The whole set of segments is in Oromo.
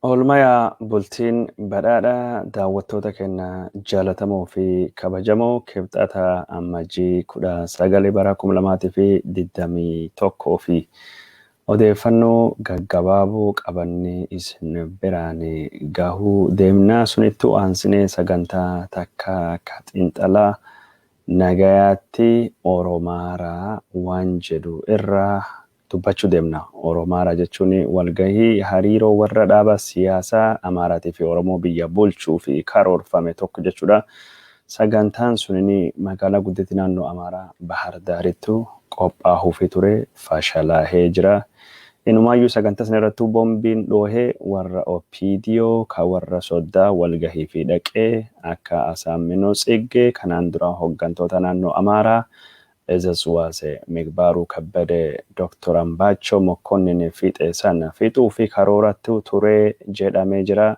Oolmayaa bultiin badhaadhaa daawwattoota keenya jaalatamoo fi kabajamoo Kibxata Ammajjii 19 bara 2021 fi odeeffannoo gaggabaaboo qabannee isin biraan gahuu deemna. Sunittuu aansinee sagantaa takka ka xiinxalaa nagayaatti Oromaaraa waan jedhu irraa dubbachuu deemna. Oromaaraa jechuun walgahii hariiroo warra dhaaba siyaasaa Amaaraatii fi Oromoo biyya bulchuu fi karoorfame tokko jechuudha. Sagantaan sunin magaalaa guddittii naannoo Amaaraa Bahar Daarittu qophaahuufi ture fashalaahee jira. Inumaayyuu sagantaa sana irrattuu boombiin dhoohee warra OPDO ka warra soddaa walgahii fi dhaqee akka Asaamminoo Tsiggee kanaan dura hooggantoota naannoo Amaaraa Ezazwaase Migbaaruu Kabbadee Dr. Ambaachoo Mokkonnin fiixee sana fixuu fi karoorattu turee jedhamee jira.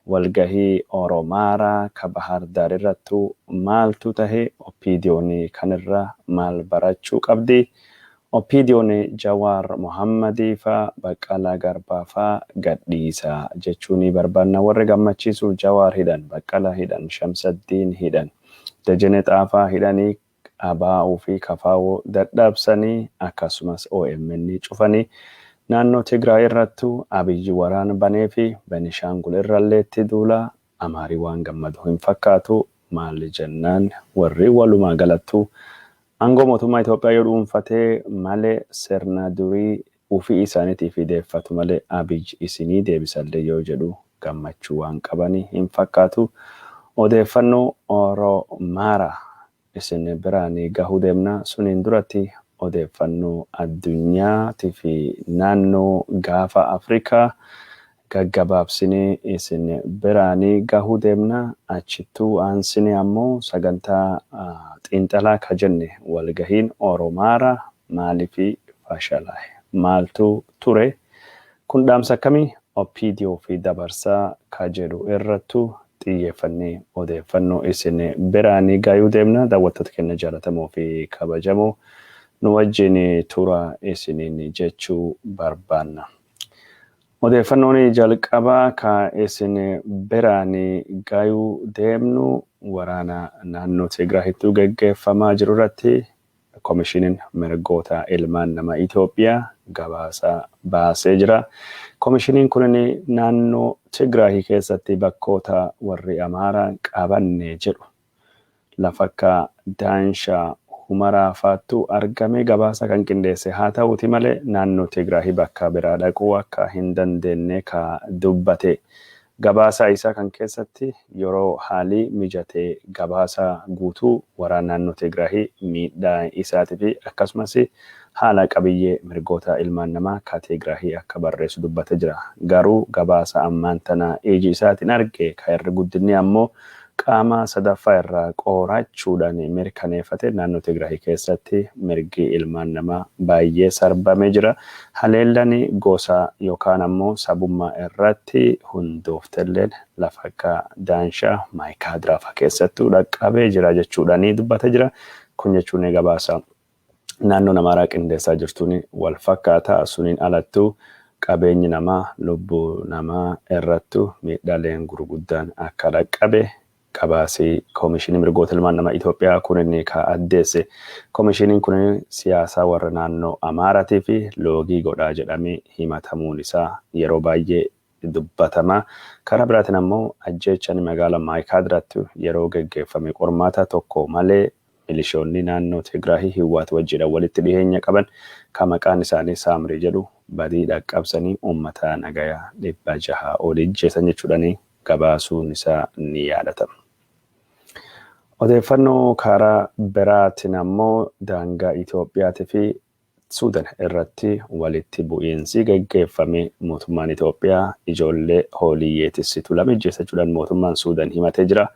Walgahii Oromaaraa ka Bahar Daar irrattu maaltu tahe? OPDOn kanirra maal barachuu qabdi? OPDOn Jawaar Mohammadii fa Baqqalaa Garbaa fa gadhiisa jechuu ni barbaanna. Warri gammachiisuuf Jawaar hidhan, Baqqalaa hidhan, Shamsaddiin hidhan, Dejene Xaafaa hidhanii ABO fi KFO dadhabsanii akkasumas OMN cufanii naannoo Tigraay irrattu Abiyyi waraana banee fi Benishaangul irralleetti duula. Amaarii waan gammadu hin fakkaatu. Maali jennaan warri walumaa galattu aangoo mootummaa Itoophiyaa yoo dhuunfatee malee sirna durii ofii isaaniitiif deeffatu malee Abiyyi isinii deebisallee yoo jedhu gammachuu waan qabanii hin fakkaatu. Odeeffannoo Oromaaraa isin biraan gahuu deemna. Suniin duratti odeeffannoo addunyaatii fi naannoo gaafa Afrikaa gaggabaabsinee isin biraan gahuu deemna. Achittuu aansinee ammoo sagantaa xiinxalaa ka jenne walgahiin Oromaaraa maaliif fashalaa'e? Maaltu ture? Kun dhaamsa akkamii OPDO fi dabarsaa ka jedhu irrattu xiyyeeffannee odeeffannoo isin biraan gahuu deemna. Daawwattoota keenya jaalatamoo fi kabajamoo nu wajjin tura isiniin jechuu barbaanna. Odeeffannoon jalqabaa ka isin biraan gahuu deemnu waraana naannoo Tigraahittuu geggeeffamaa jiru irratti Komishiniin mirgoota ilmaan namaa Itoophiyaa gabaasa baasee jira. Komishiniin kun naannoo Tigraahii keessatti bakkoota warri Amaaraa qabanne jedhu lafa akka Daanshaa Humaraa faattu argame gabaasa kan qindeesse haa ta'uuti malee naannoo Tigraahii bakka biraa dhaquu akka hin dandeenye ka dubbate. Gabaasa isaa kan keessatti yeroo haalii mijatee gabaasa guutuu waraana naannoo Tigraahii miidhaa isaatii fi akkasumas haala qabiyyee mirgoota ilmaan namaa ka Tigraahii akka barreessu dubbatee jira. Garuu gabaasa ammaan tana iji isaatiin arge ka irri guddinni ammoo qaama sadaffaa irraa qorachuudhaan mirkaneeffate naannoo Tigraahii keessatti mirgi ilmaan namaa baay'ee sarbamee jira. Haleellaan gosa yookaan ammoo sabummaa irratti hundooftelleen lafa akka Daanshaa Maayikaadiraa fa'a keessattuu dhaqqabee jira jechuudhaan dubbatee jira. Kun jechuun gabaasa naannoon Amaaraa qindeessaa jirtuun wal fakkaata. Suniin alattuu qabeenyi namaa lubbuu namaa irrattu miidhaaleen gurguddaan akka dhaqqabe gabaasii Koomishinii mirgoota ilmaan namaa Itoophiyaa kun inni ka addeesse. Koomishiniin kun siyaasaa warra naannoo Amaaraatii fi loogii godhaa jedhamee himatamuun isaa yeroo baay'ee dubbatama. Karaa biraatiin ammoo ajjeechaan magaalaa Maayikaadiraatti yeroo geggeeffame qormaata tokko malee milishoonni naannoo Tigraahii Hiwaat wajjin walitti dhiheenya qaban kan maqaan isaanii Saamrii jedhu badii dhaqqabsanii uummata nagayaa 600 ol ijjeessan jechuudhaan gabaasuun isaa ni yaadatama. Odeeffannoo karaa biraatiin ammoo daangaa Itoophiyaatii fi Suudan irratti walitti bu'iinsi geggeeffame mootummaan Itoophiyaa ijoollee hooliyyee tissitu lama ijjeessachuudhaan mootummaan Suudan himatee jira.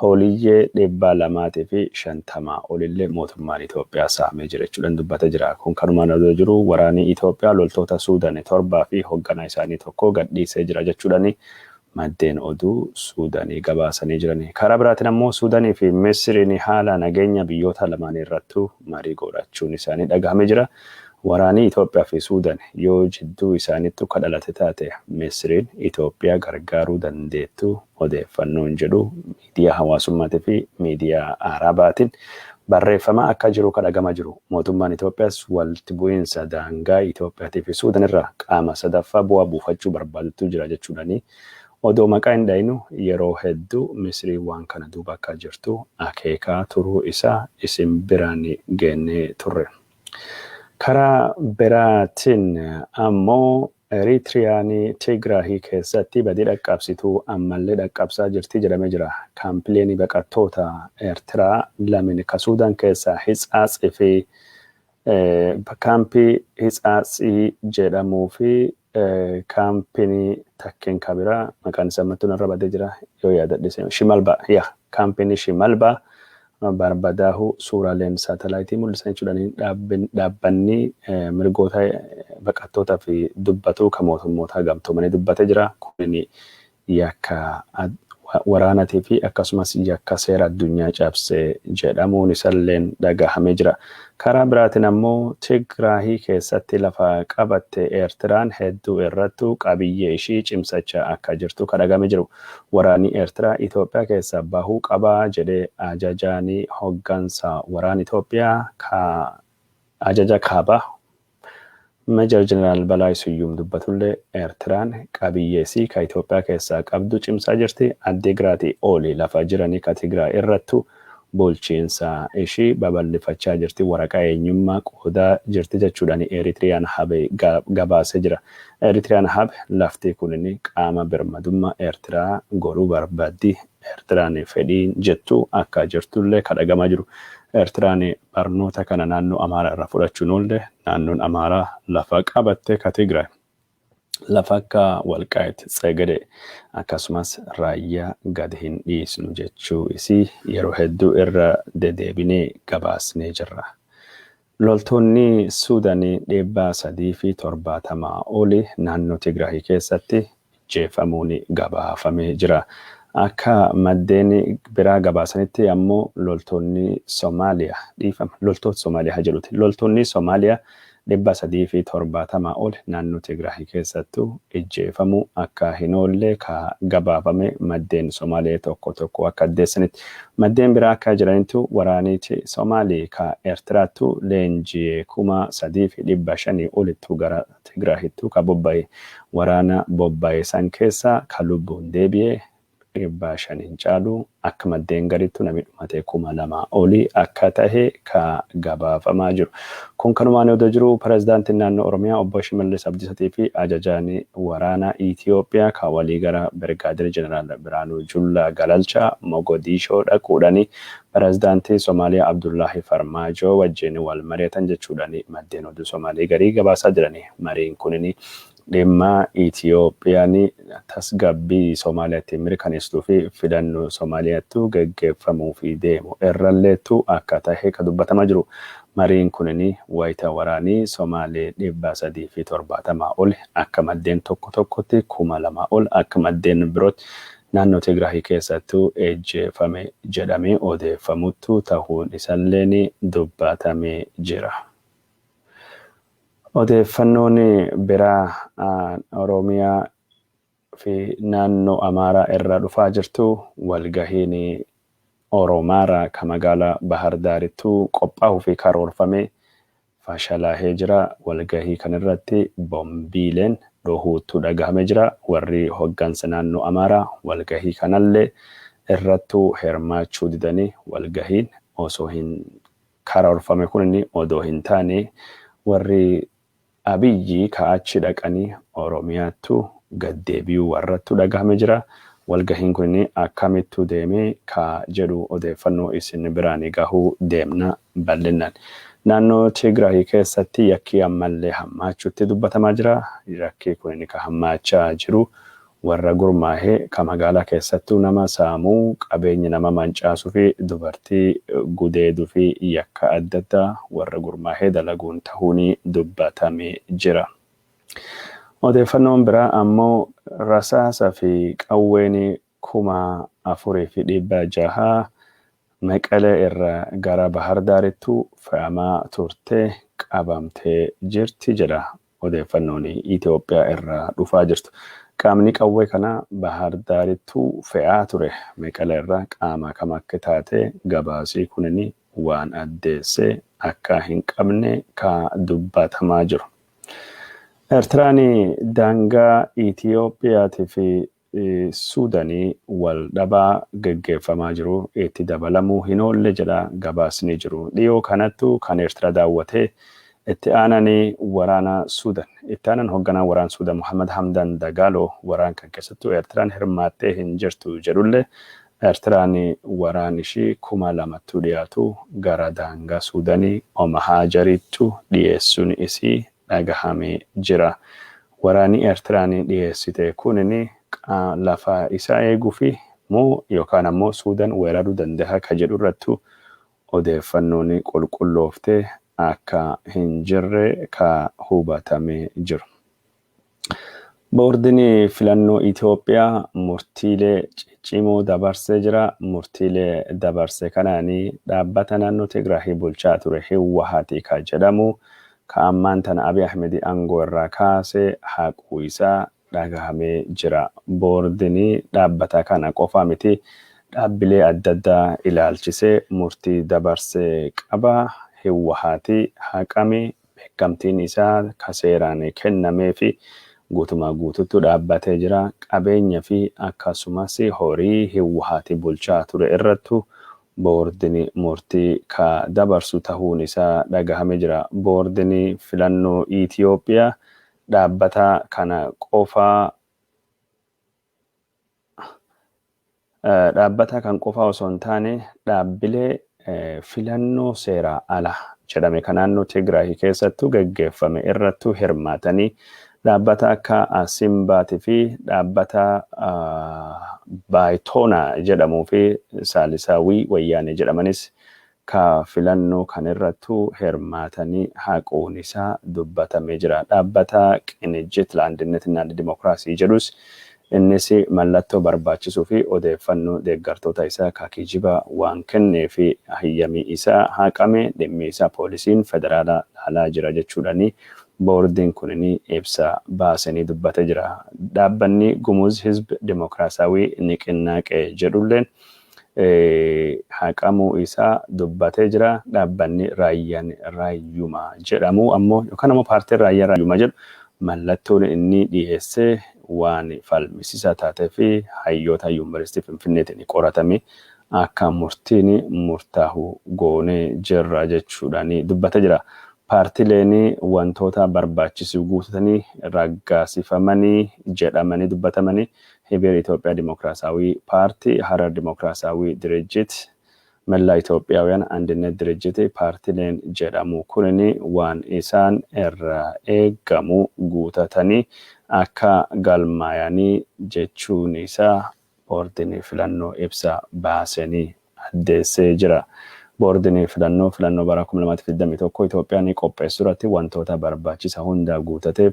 Hooliyyee 250 olillee mootummaan Itoophiyaa saamee jira jechuudhaan dubbatee jira. Kun kanumaan odoo jiru waraanni Itoophiyaa loltoota Suudan 7 fi hoogganaa isaanii tokko gadhiisee jira jechuudhaan maddeen oduu Suudanii gabaasanii jiran. Karaa biraatiin ammoo Suudanii fi Misiriin haala nageenya biyyoota lamaan irrattuu marii godhachuun isaanii dhagahamee jira. Waraanii Itoophiyaa fi Suudaan yoo jidduu isaanittu kadhalate taate Misiriin Itoophiyaa gargaaruu dandeettu odeeffannoon jedhu miidiyaa hawaasummaatii fi miidiyaa Arabaatiin barreeffama akka jiru kadhagama jiru. Mootummaan Itoophiyaas walitti bu'iinsa daangaa Itoophiyaatii fi Suudaan irraa qaama sadaffaa bu'aa buufachuu barbaadutu jira jechuudhaani odoo maqaa hin dhayinu yeroo hedduu Misiriin waan kana duuba akka jirtu akeekaa turuu isaa isin biraan geennee turre. Karaa biraatiin ammoo Eritiriyaan Tigraahii keessatti badii dhaqqabsituu ammallee dhaqqabsaa jirti jedhamee jira. Kaampileen baqattoota Eertiraa lamin ka Suudaan keessaa Hitsaatsii fi kaampii Hitsaatsii jedhamuu fi kaampiin takkeen kabiraa maqaan isaa ammatti narra badee jira yoo yaadadhe, Shimalba, yaa, kaampiin Shimalba barbadaa'uu suuraaleen saatalaayitii mul'isan jechuudhaan dhaabbanni mirgoota baqattootaa fi dubbatu kan mootummoota gamtoomanii dubbatee jira. Kun yakka waraanaatii fi akkasumas yakka seera addunyaa cabsee jedhamuun isalleen dhagahamee jira. Karaa biraatiin ammoo Tigraahii keessatti lafa qabatte Eertiraan hedduu irrattu qabiyyee ishii cimsachaa akka jirtu kadhagame jiru. Waraanni Eertiraa Itoophiyaa keessa bahuu qabaa jedhee ajajaanii hoggansa waraana Itoophiyaa ka ajaja kaabaa Meejar Jeneraal Balaay Suyyuum dubbatullee Eertiraan qabiyyeesii ka Itoophiyaa keessaa qabdu cimsaa jirti. Addigraatii oli lafa jiranii ka Tigraay irrattu bulchiinsa ishii babal'ifachaa jirti. Waraqaa eenyummaa qoodaa jirti jechuudhaan Eritiriyaan habe gabaasee jira. Eritiriyaan habe lafti kunin qaama birmadummaa Eertiraa godhuu barbaaddi. Eertiraan fedhiin jettu akka jirtullee kadhagamaa jiru. Eertiraan barnoota kana naannoo Amaaraa irraa fudhachuun oolle, naannoon Amaaraa lafa qabatte ka Tigraay, lafa akka Walqaayit, Tsegede akkasumas Raayyaa gad hin dhiisnu jechuu isii yeroo hedduu irra dedeebinee gabaasnee jirra. Loltoonni Suudaanii 370 oli naannoo Tigraay keessatti ajjeefamuun gabaafamee jira. Akka maddeen biraa gabaasanitti ammoo loltoonni Somaaliyaa, dhiifama, loltoota Somaaliyaa haa jedhuti. Loltoonni Somaaliyaa 370 ol naannoo Tigraay keessattuu ijjeefamuu akka hin oolle ka gabaafame maddeen Somaaliyaa tokko tokko akka addeessanitti. Maddeen biraa akka jiranitti waraanichi Somaalii ka Eertiraattu leenji'ee 3,500 olittu gara Tigraahittu ka bobba'e, waraana bobba'e san keessa ka lubbuun deebi'e 500 caalu, akka maddeen garittu namni dhumate 2,000 olii akka tahe ka gabaafamaa jiru. Kun kanumaan odoo jiru pirezidaantiin naannoo Oromiyaa obbo Shimallis Abdiisatii fi ajajaan waraana Itoophiyaa ka walii gara Birgaadir Jeneraal Biraanuu Jullaa Galalchaa Mogodishoo dhaquudhaan pirezidaantii Somaaliyaa Abdullaahi Farmaajoo wajjin wal mari'atan jechuudhaan maddeen oduu Somaalii garii gabaasaa jirani. Mariin kunin dhimma Itoophiyaan tasgabbii Somaaliyaatti mirkaneessituu fi filannoo Somaaliyaattu geggeeffamuu fi deemu irralleettu akka tahe ka dubbatamaa jiru. Mariin kunin wayita waraanii Somaalee 370 ol, akka maddeen tokko tokkotti 2,000 ol, akka maddeen birootti naannoo Tigraay keessattuu ejjeefame jedhamee odeeffamuttu ta'uun isalleen dubbatamee jira. Odeeffannoon biraa Oromiyaa fi naannoo Amaaraa irraa dhufaa jirtu walgahiin Oromaaraa ka magaalaa Bahar Daarittuu qophaa'uu fi karoorfamee fashalaahee jira. Walgahii kanarratti bombiileen dhohuutu dhagahamee jira. Warri hoggansa naannoo Amaaraa walgahii kanallee irrattuu hirmaachuu didanii, walgahiin osoo hin karoorfame kun odoo hin taane warri Abiyyi ka'achi dhaqanii Oromiyaattu gaddeebi'uu warrattu dhagahame jira. Walgahiin kun akkamittu deemee ka jedhu odeeffannoo isin biraan gahuu deemna bal'inaan. Naannoo Tigraay keessatti yakkii ammallee hammaachuutti dubbatamaa jira. Yakkii kun ka hammaachaa jiru warra gurmaahee ka magaalaa keessattuu nama saamuu, qabeenya nama mancaasuu fi dubartii gudeeduu fi yakka adda addaa warra gurmaahee dalaguun ta'uun dubbatamee jira. Odeeffannoon biraa ammoo rasaasa fi qawween 4,600 Maqalee irraa gara Bahar Daarittuu fe'amaa turte qabamtee jirti jedha odeeffannoon Itoophiyaa irraa dhufaa jirtu. Qaamni qawwee kana Bahar Daarittuu fe'aa ture Maqalee irraa qaama kam akka taate gabaasii kunin waan addeessee akka hin qabne ka dubbatamaa jiru. Eertiraan daangaa Itiyoophiyaatii fi Suudanii wal dhabaa geggeeffamaa jiru itti dabalamuu hin oolle jedha gabaasni jiru. Dhiyoo kanattu kan Eertiraa daawwatee itti aananii waraana Suudan. Itti aanan hoogganaa waraana Suudan Muhammad Hamdan Dagaaloo waraan kan keessattuu Eertiraan hirmaattee hin jirtu jedhullee, Eertiraan waraan ishii 2000tti dhiyaatu gara daangaa Suudanii Omahaajariittu dhiyeessuun isii dhagahamee jira. Waraanni Eertiraan dhiyeessite kunin lafa isaa eeguu fi moo yookaan ammoo Suudaan weeraruu danda'a ka jedhu irrattu odeeffannoon qulqullooftee akka hin jirre ka hubatamee jiru. Boordiin filannoo Itoophiyaa murtiilee ciccimoo dabarsee jira. Murtiilee dabarse kanaanii dhaabbata naannoo Tigraay bulchaa ture Hiwwahaati ka jedhamu ka ammaan tana Abiy Ahmed aangoo irraa kaasee haquu isaa dhagahamee jira. Boordiin dhaabbata kana qofa miti, dhaabbilee adda addaa ilaalchisee murtii dabarsee qaba. Hiwwahaati haqame, beekamtiin isaa ka seeraan kennamee fi guutumaa guututti dhaabbatee jira. Qabeenya fi akkasumas horii Hiwwahaati bulchaa ture irrattu boordiin murtii ka dabarsu ta'uun isaa dhagahamee jira. Boordiin filannoo Itoophiyaa dhaabbata kana qofaa dhaabbata kan qofaa osoo hin taane dhaabbilee filannoo seeraa ala jedhame kan naannoo Tigraay keessattuu geggeeffame irrattuu hirmaatanii, dhaabbata akka Simbaatii fi dhaabbata Baayitoonaa jedhamuu fi Saalisaawii Wayyaanee jedhamanis ka filannoo kan irrattuu hirmaatanii haquun isaa dubbatamee jira. Dhaabbata Qinijjit Laandinnetinaal Dimokiraasii jedhus innis mallattoo barbaachisuu fi odeeffannoo deeggartoota isaa ka kijiba waan kennee fi hayyamii isaa haqame, dhimmi isaa poolisiin federaalaa laalaa jira jechuudhaani boordiin kunin ibsa baasanii dubbatee jira. Dhaabbanni Gumuz Hizb Dimokiraasawii Niqinnaaqee jedhulleen haqamuu isaa dubbatee jira. Dhaabbanni Raayyaan Raayyuma jedhamu ammoo yookaan ammoo paartiin Raayyaan Raayyuma jedhu mallattoon inni dhiyeessee waan falmisiisaa taatee fi hayyoota Yuunivarsiitii Finfinneetiin qoratame akka murtiin murtaa'u goonee jirra jechuudhaan dubbatee jira. Paartileen wantoota barbaachisu guutatanii raggaasifamanii jedhamanii dubbatamanii Hibeer Itoophiyaa Dimokiraasawii Paartii, Harar Dimokiraasawii Dirijjit, Mellaa Itoophiyaawwan Andinet Dirijjit paartileen jedhamu kunin waan isaan irraa eegamu guutatanii akka galmaayanii jechuun isaa boordiin filannoo ibsa baasanii addeessee jira. Boordiin filannoo filannoo bara 2021 Itoophiyaan qopheessuu irratti wantoota barbaachisa hunda guutatee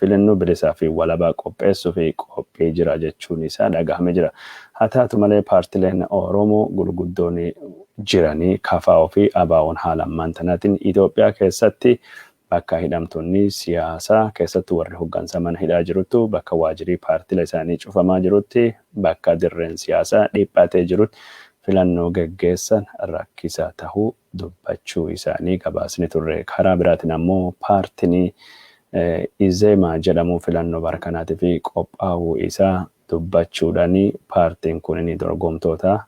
filannoo bilisaa fi walabaa qopheessuu fi qophii jira jechuun isaa dhagahamee jira. Haa taatu malee, paartileen Oromoo gurguddoon jiranii KFO fi ABO'n haala ammaan tanaatiin Itoophiyaa keessatti bakka hidhamtoonni siyaasaa, keessattuu warri hooggansa, mana hidhaa jiruttu, bakka waajjirii paartilee isaanii cufamaa jirutti, bakka dirreen siyaasaa dhiphatee jirutti filannoo geggeessan rakkisaa tahuu dubbachuu isaanii gabaasni turre. Karaa biraatiin ammoo paartiin Izeema jedhamu filannoo bara kanaatiif qophaa'uu isaa dubbachuudhaan, paartiin kun dorgomtoota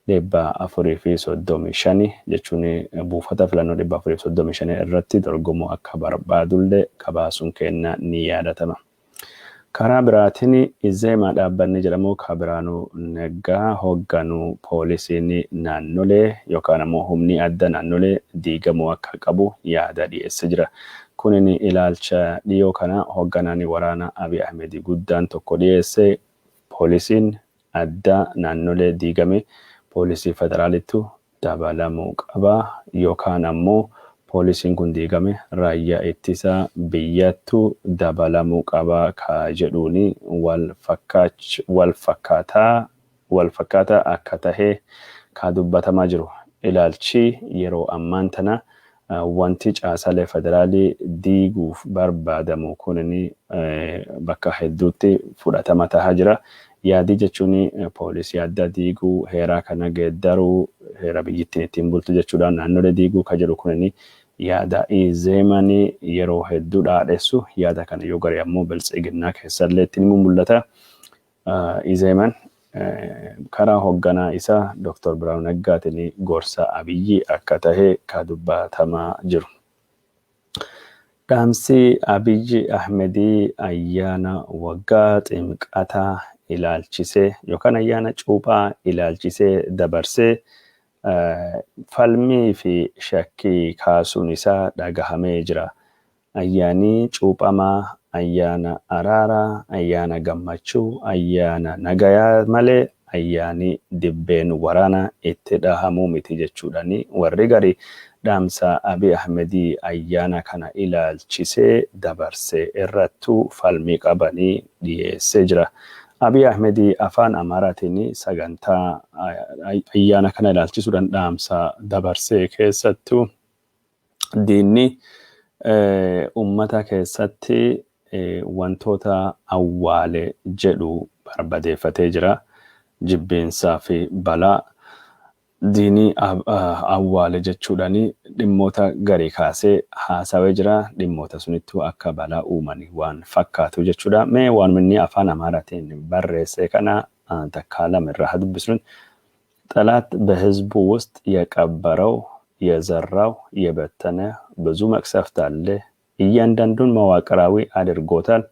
435, jechuun buufata filannoo 435 irratti dorgomuu akka barbaadullee gabaasuun kenna ni yaadatama. Karaa biraatiin Izeema dhaabbanni jedhamu ka Biraanuu Naggaa hoogganuu poolisiin naannolee yookaan ammoo humni adda naannolee diigamuu akka qabu yaada dhiyeessee jira. Kunin ilaalcha dhiyoo kana hoogganaan waraana Abiy Ahmed guddaan tokko dhiyeesse, poolisiin adda naannolee diigame poolisii federaalittu dabalamuu qaba yookaan ammoo poolisiin kun diigame raayyaa ittisa biyyattu dabalamuu qaba ka jedhuuni wal fakkaataa akka tahe Ka dubbatamaa jiru. Ilaalchi yeroo ammaan tana wanti caasaalee federaalii diiguuf barbaadamu kunin bakka hedduutti fudhatama tahaa jira. Yaadii jechuun poolisii adda diiguu, heeraa kana geeddaruu, heera biyyittiin ittiin bultu jechuudhaan naannolee diiguu ka jedhu kunin yaada Izeemaan yeroo hedduu dhaadhessu. Yaada kana yoo gari ammoo Biltsiginnaa keessallee ittiin mul'ata. Izeemaan karaa hoogganaa isaa Dr. Birhaanuu Naggaatiin gorsa Abiyyi akka tahe ka dubbatamaa jiru. Dhaamsi Abiyyi Ahmedii ayyaana waggaa ximqataa ilaalchisee yookaan ayyaana cuuphaa ilaalchisee dabarsee falmii fi shakkii kaasuun isaa dhagahamee jira. Ayyaanni cuuphamaa ayyaana araaraa, ayyaana gammachuu, ayyaana nagayaa malee ayyaani dibbeen waraana itti dhahamuu miti jechuudhaani warri gari dhaamsa Abiy Ahmedii ayyaana kana ilaalchisee dabarsee irrattuu falmii qabanii dhiyeessee jira. Abiy Ahmedii afaan Amaaraatiin sagantaa ayyaana kana ilaalchisuudhaan dhaamsa dabarsee keessattuu diinni uummata keessatti wantoota awwaale jedhu barbadeeffatee jira. Jibbiinsaa fi balaa diinii awwaale jechuudhaan dhimmoota garii kaasee haasawee jira. Dhimmoota sunittuu akka balaa uumanii waan fakkaatu jechuudha. Mee waan inni afaan Amaaraatiin barreesse kana takkaa lama irraa haa dubbisnu. ጠላት በህዝቡ ውስጥ የቀበረው፣ የዘራው፣ የበተነ ብዙ መቅሰፍት አለ። እያንዳንዱን መዋቅራዊ አድርጎታል።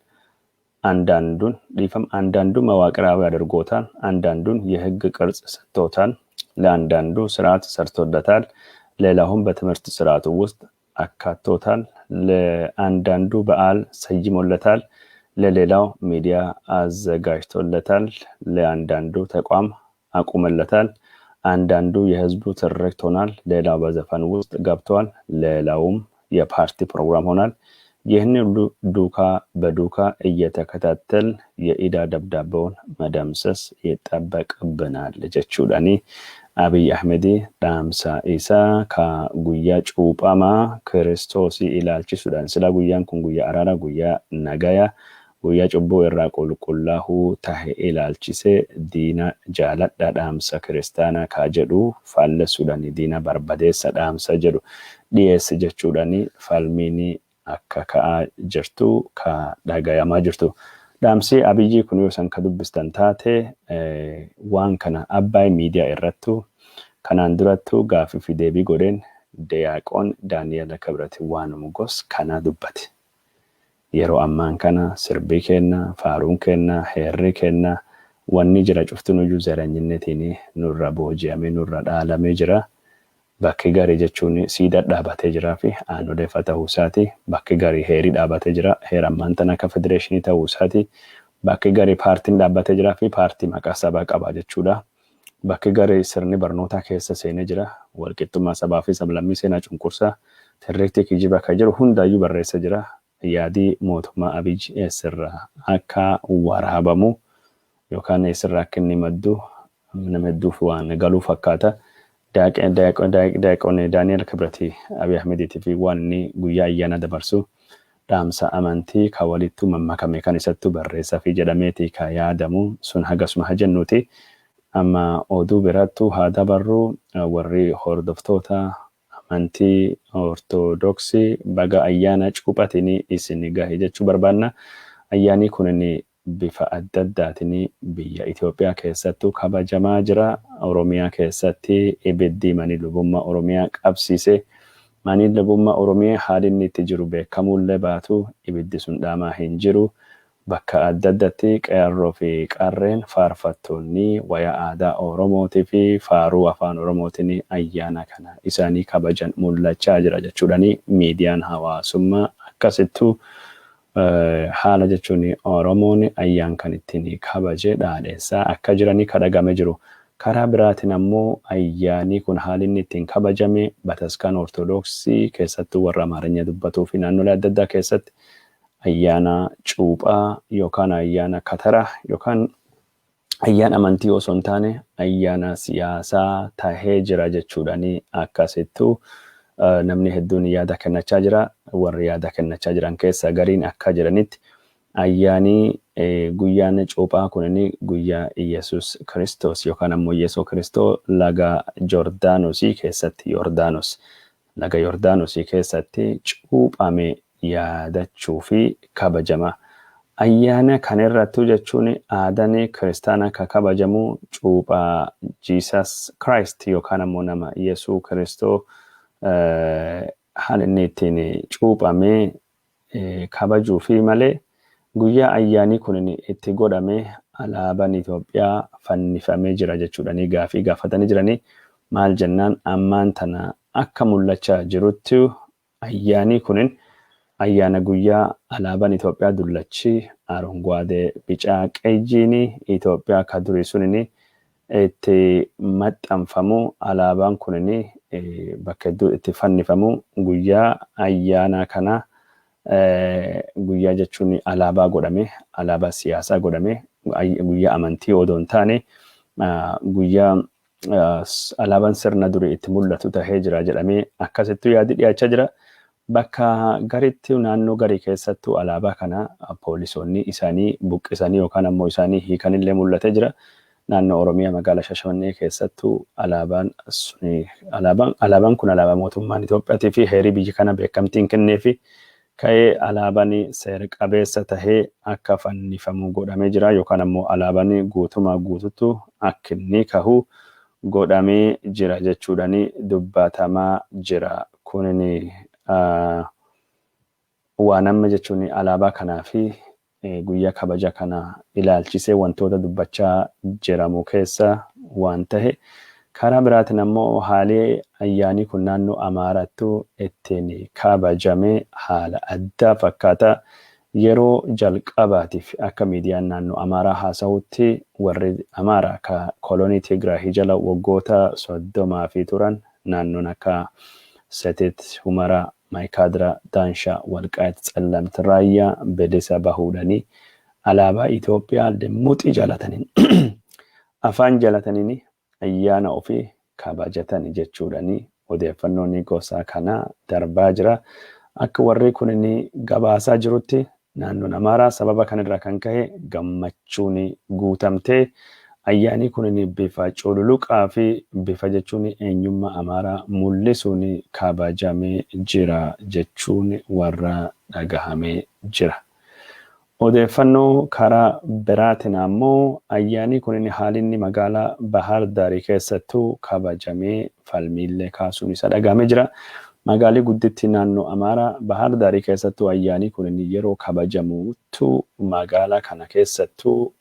አንዳንዱን ዲፈም አንዳንዱ መዋቅራዊ አድርጎታል። አንዳንዱን የህግ ቅርጽ ሰጥቶታል። ለአንዳንዱ ስርዓት ሰርቶለታል። ሌላውን በትምህርት ስርዓቱ ውስጥ አካቶታል። ለአንዳንዱ በዓል ሰይሞለታል። ለሌላው ሚዲያ አዘጋጅቶለታል። ለአንዳንዱ ተቋም አቁመለታል። አንዳንዱ የህዝቡ ትርክት ሆኗል። ሌላው በዘፈን ውስጥ ገብቷል። ሌላውም የፓርቲ ፕሮግራም ሆኗል። ይህን ሁሉ ዱካ በዱካ እየተከታተል የኢዳ ደብዳቤውን መደምሰስ ይጠበቅብናል jechuudhaani Abiy Ahmedii dhaamsa isaa ka guyyaa cuuphamaa Kiristoosii ilaalchisuudhaan, sila guyyaan kun guyyaa araaraa, guyyaa nagayaa, guyyaa cubbuu irraa qulqullaa'uu tahe ilaalchisee diina jaaladha dhaamsa kiristaanaa kaa jedhu faallessuudhaan diina barbadeessa dhaamsa jedhu dhiyeesse jechuudhaan falmiin akka ka'aa jirtu ka dhagayamaa jirtu. Dhaamsi Abiyyi kun yoo isan ka dubbistan taate, waan kana Abbaay Miidiyaa irrattu kanaan durattu gaaffii fi deebii godheen Diyaaqoon Daani'el Kibrat waanuma gos kana dubbate. Yeroo ammaan kana sirbii kenna, faaruun kenna, heerri kenna, wanni jira cuftunuyyuu ዘረኝነtiin nurra booji'amee nurra dhaalamee jira. Bakki garii jechuun siidaa dhaabatee jiraa fi aanoleefa ta'uu isaati. Bakki garii heerii dhaabatee jira. Heera ammaan tana akka federeeshinii ta'uu isaati. Bakki garii paartiin dhaabbatee jiraa fi paartii maqaa sabaa qaba jechuudha. Bakki garii sirni barnootaa keessa seenee jira. Walqixxummaa sabaa fi sablammii seenaa cunqursaa tirreektii kijiba kan jiru hundaayyuu barreessa jira. Yaadii mootummaa Abiy eessirraa akka waraabamu yookaan eessirraa akka inni maddu nama hedduuf waan galuu fakkaata. Daaqoon Daani'el Kibrati Abiy Ahmediitii fi waan inni guyyaa ayyaana dabarsu dhaamsa amantii ka walittuu mammakame kan isattu barreessaa fi jedhameeti ka yaadamu sun hagasuma haa jennuuti. Amma oduu birattu haa dabarru. Warri hordoftoota amantii Ortodoksii baga ayyaana cuuphatiin isin gahe jechuu barbaanna. Ayyaanni kunin bifa adda addaatiin biyya Itoophiyaa keessattuu kabajamaa jira. Oromiyaa keessatti ibiddi mani lubummaa Oromiyaa qabsiise. Mani lubummaa Oromiyaa haalli inni itti jiru beekamuullee baatu ibiddi sun dhaamaa hin jiru. Bakka adda addaatti qeerroo fi qarreen faarfattoonni wayaa aadaa Oromootii fi faaruu afaan Oromootiin ayyaana kana isaanii kabajan mul'achaa jira jechuudhaani miidiyaan hawaasummaa akkasittuu haala jechuun Oromoon ayyaan kan ittiin kabaje dhaadheessaa akka jiranii kadhagame jiru. Karaa biraatiin ammoo ayyaanni kun haalli inni ittiin kabajame bataskaan Ortodoksii keessattuu warra Amaarinya dubbatuu fi naannolee adda addaa keessatti ayyaana cuuphaa yookaan ayyaana katara yookaan Ayyaana amantii osoo hin taane ayyaana siyaasaa tahee jira jechuudhaani akkasittuu namni hedduun yaada kennachaa jira. Warri yaada kennachaa jiran keessa gariin akka jedhanitti ayyaanii guyyaan cuuphaa kunin guyyaa Iyesuus Kiristoos yookaan ammoo Yesuus Kiristoo laga Jordaanosii keessatti Yordaanos laga Yordaanosii keessatti cuuphame yaadachuu fi kabajama. Ayyaana kanarrattuu jechuun aadaan kiristaanaa kan kabajamu cuuphaa Jesus Christ yookaan ammoo nama Yesuus Kiristoo haala inni ittiin cuuphamee kabajuu fi malee guyyaa ayyaanii kun itti godhame alaabaan Itoophiyaa fannifamee jira jechuudhanii gaafii gaafatanii jiranii. Maal jennaan, ammaan tana akka mul'achaa jirutti ayyaanii kunin ayyaana guyyaa alaabaan Itoophiyaa dullachi አረንጓዴ ቢጫ ቀይን Itoophiyaa ka durii sunin itti maxxanfamu, alaabaan kunin bakka hedduu itti fannifamu, guyyaa ayyaana kana guyyaa jechuun alaabaa godhame, alaabaa siyaasaa godhame, guyyaa amantii odoo hin taane guyyaa alaabaan sirna durii itti mul'atu tahee jira jedhamee akkasittuu yaadi dhiyaachaa jira. Bakka garitti, naannoo garii keessattuu alaabaa kana poolisoonni isaanii buqqisanii yookaan ammoo isaanii hiikanillee mul'atee jira. Naannoo Oromiyaa magaalaa Shashamannee keessattuu alaabaan suni alaabaan kun alaabaa mootummaan Itoophiyaatii fi heerii biyya kana beekamtiin kenneefi ka'ee alaabaan seera qabeessa tahee akka fannifamu godhamee jira yookaan ammoo alaabaan guutumaa guututtu akka inni kahu godhamee jira jechuudhaan dubbatamaa jira. Kunin waan amma jechuun alaabaa kanaa fi guyyaa kabaja kana ilaalchisee wantoota dubbachaa jiramu keessa waan tahe. Karaa biraatiin ammoo haalli ayyaanii kun naannoo Amaarattu ittiin kabajame haala addaa fakkaata. Yeroo jalqabaatiif akka miidiyaan naannoo Amaaraa haasa'utti warri Amaaraa ka kolonii Tigraahii jala waggoota 30 fi turan, naannoon akka Setit, Humaraa, Maayikaadraa, Daanshaa, Walqaayit, Tsallamt, Raayyaa bilisa bahuudhanii alaabaa Itoophiyaa muxii jaalataniin afaan jalataniin ayyaana ofii kabajatan jechuudhanii odeeffannoon gosa kanaa darbaa jira. Akka warri kun gabaasaa jirutti naannoon Amaaraa sababa kanarraa kan ka'e gammachuun guutamtee ayyaanni kun bifa cululuqaa fi bifa jechuun eenyummaa Amaaraa mul'isuun kabajamee jira jechuun warra dhagahamee jira. Odeeffannoo karaa biraatiin ammoo ayyaanni kun haalinni magaalaa Bahar Daarii keessattuu kabajamee falmiillee kaasuun isa dhagahamee jira. Magaalii guddittii naannoo Amaaraa Bahar Daarii keessattuu ayyaanni kun yeroo kabajamutu magaalaa kana keessattuu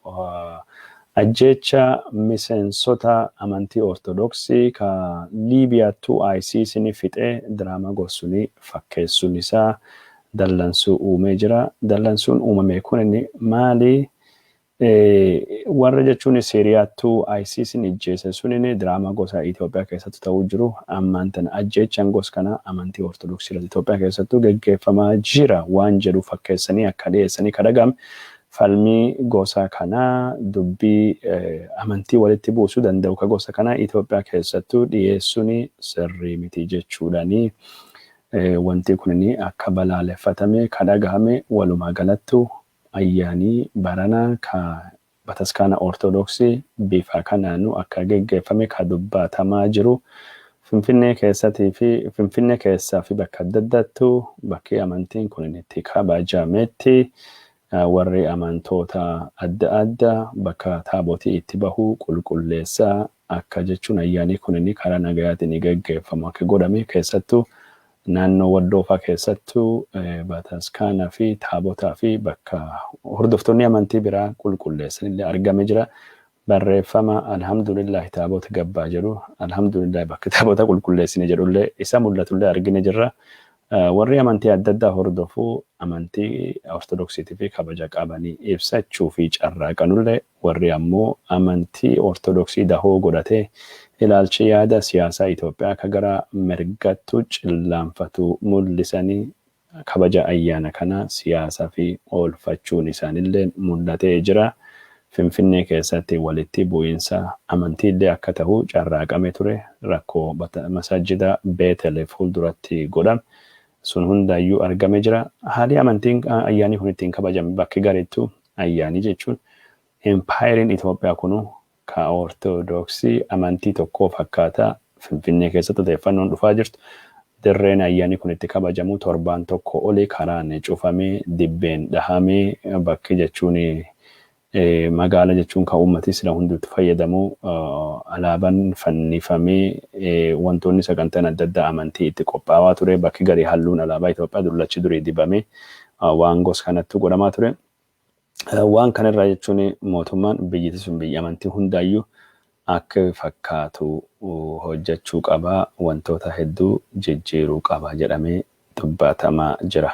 ajjeecha miseensota amantii Ortodoksii ka Liibiyaattuu ISIS'n fixee diraamaa gorsunii fakkeessuun isaa dallansuu uumee jira. Dallansuun uumame kun maali? Warra jechuun Siiriyaattuu ISIS'n ijjeese sunin diraamaa gosa Itoophiyaa keessatti ta'uu jiru. Ammaan tana ajjeechaan gosa kana amantii Ortodoksii irratti Itoophiyaa keessattuu geggeeffamaa jira waan jedhu fakkeessanii akka dhiyeessanii ka dhagahame. Falmii gosa kanaa, dubbii amantii walitti buusuu danda'u ka gosa kanaa Itoophiyaa keessattuu dhiyeessuun sirrii miti jechuudhaani wanti kun akka balaaleffatame ka dhagahame. Walumaa galattu ayyaanii baranaa ka bataskaana Ortodoksii bifa kanaanu akka geggeeffame ka dubbatamaa jiru. Finfinnee keessattii fi Finfinnee keessaa fi bakka adda addaattu bakki amantiin kun itti kabajametti warri amantoota adda addaa bakka taabotii itti bahu qulqulleessaa akka jechuun ayyaanni kun karaa nagayaatiin geggeeffamu akka godhame, keessattuu naannoo Walloofaa keessattuu bataskaanaa fi taabotaa fi bakka hordoftoonni amantii biraa qulqulleessan illee argame jira. Barreeffama "Alhamdulillahi taabota gabbaa" jedhu, "Alhamdulillahi bakka taabota qulqulleessine" jedhullee isa mul'atullee argine jirra. Warri amantii adda addaa hordofuu amantii Ortodoksiitii fi kabaja qabanii ibsachuu fi carraaqanullee, warri ammoo amantii Ortodoksii dahoo godhatee ilaalchi yaada siyaasaa Itoophiyaa akka gara mirgattu cillaanfatu mul'isanii kabaja ayyaana kana siyaasaa fi oolfachuun isaanillee mul'atee jira. Finfinnee keessatti walitti bu'iinsa amantiillee akka ta'u carraaqame ture. Rakkoo masaajida Beetel fuulduratti godhame sun hundaayyuu argame jira. Haalli amantiin ayyaanni kun ittiin kabajame bakki gareettu ayyaanii jechuun impaayeriin Itoophiyaa kunu ka Ortodoksii amantii tokkoo fakkaata. Finfinnee keessatti odeeffannoon dhufaa jirtu. Dirreen ayyaanni kun itti kabajamu torbaan tokko oli karaan cufamee, dibbeen dhahamee, bakki jechuun magaala jechuun kan uummati sila hunduutti fayyadamu alaabaan fannifamee, wantoonni sagantaan adda addaa amantii itti qophaa'aa ture. Bakki garii halluun alaabaa Itoophiyaa dullachi durii dibamee waan gos kanatti godhamaa ture. Waan kanarraa jechuun mootummaan biyyatti sun biyya amantii hundaayyuu akka fakkaatu hojjechuu qaba, wantoota hedduu jijjiiruu qaba jedhamee dubbatamaa jira.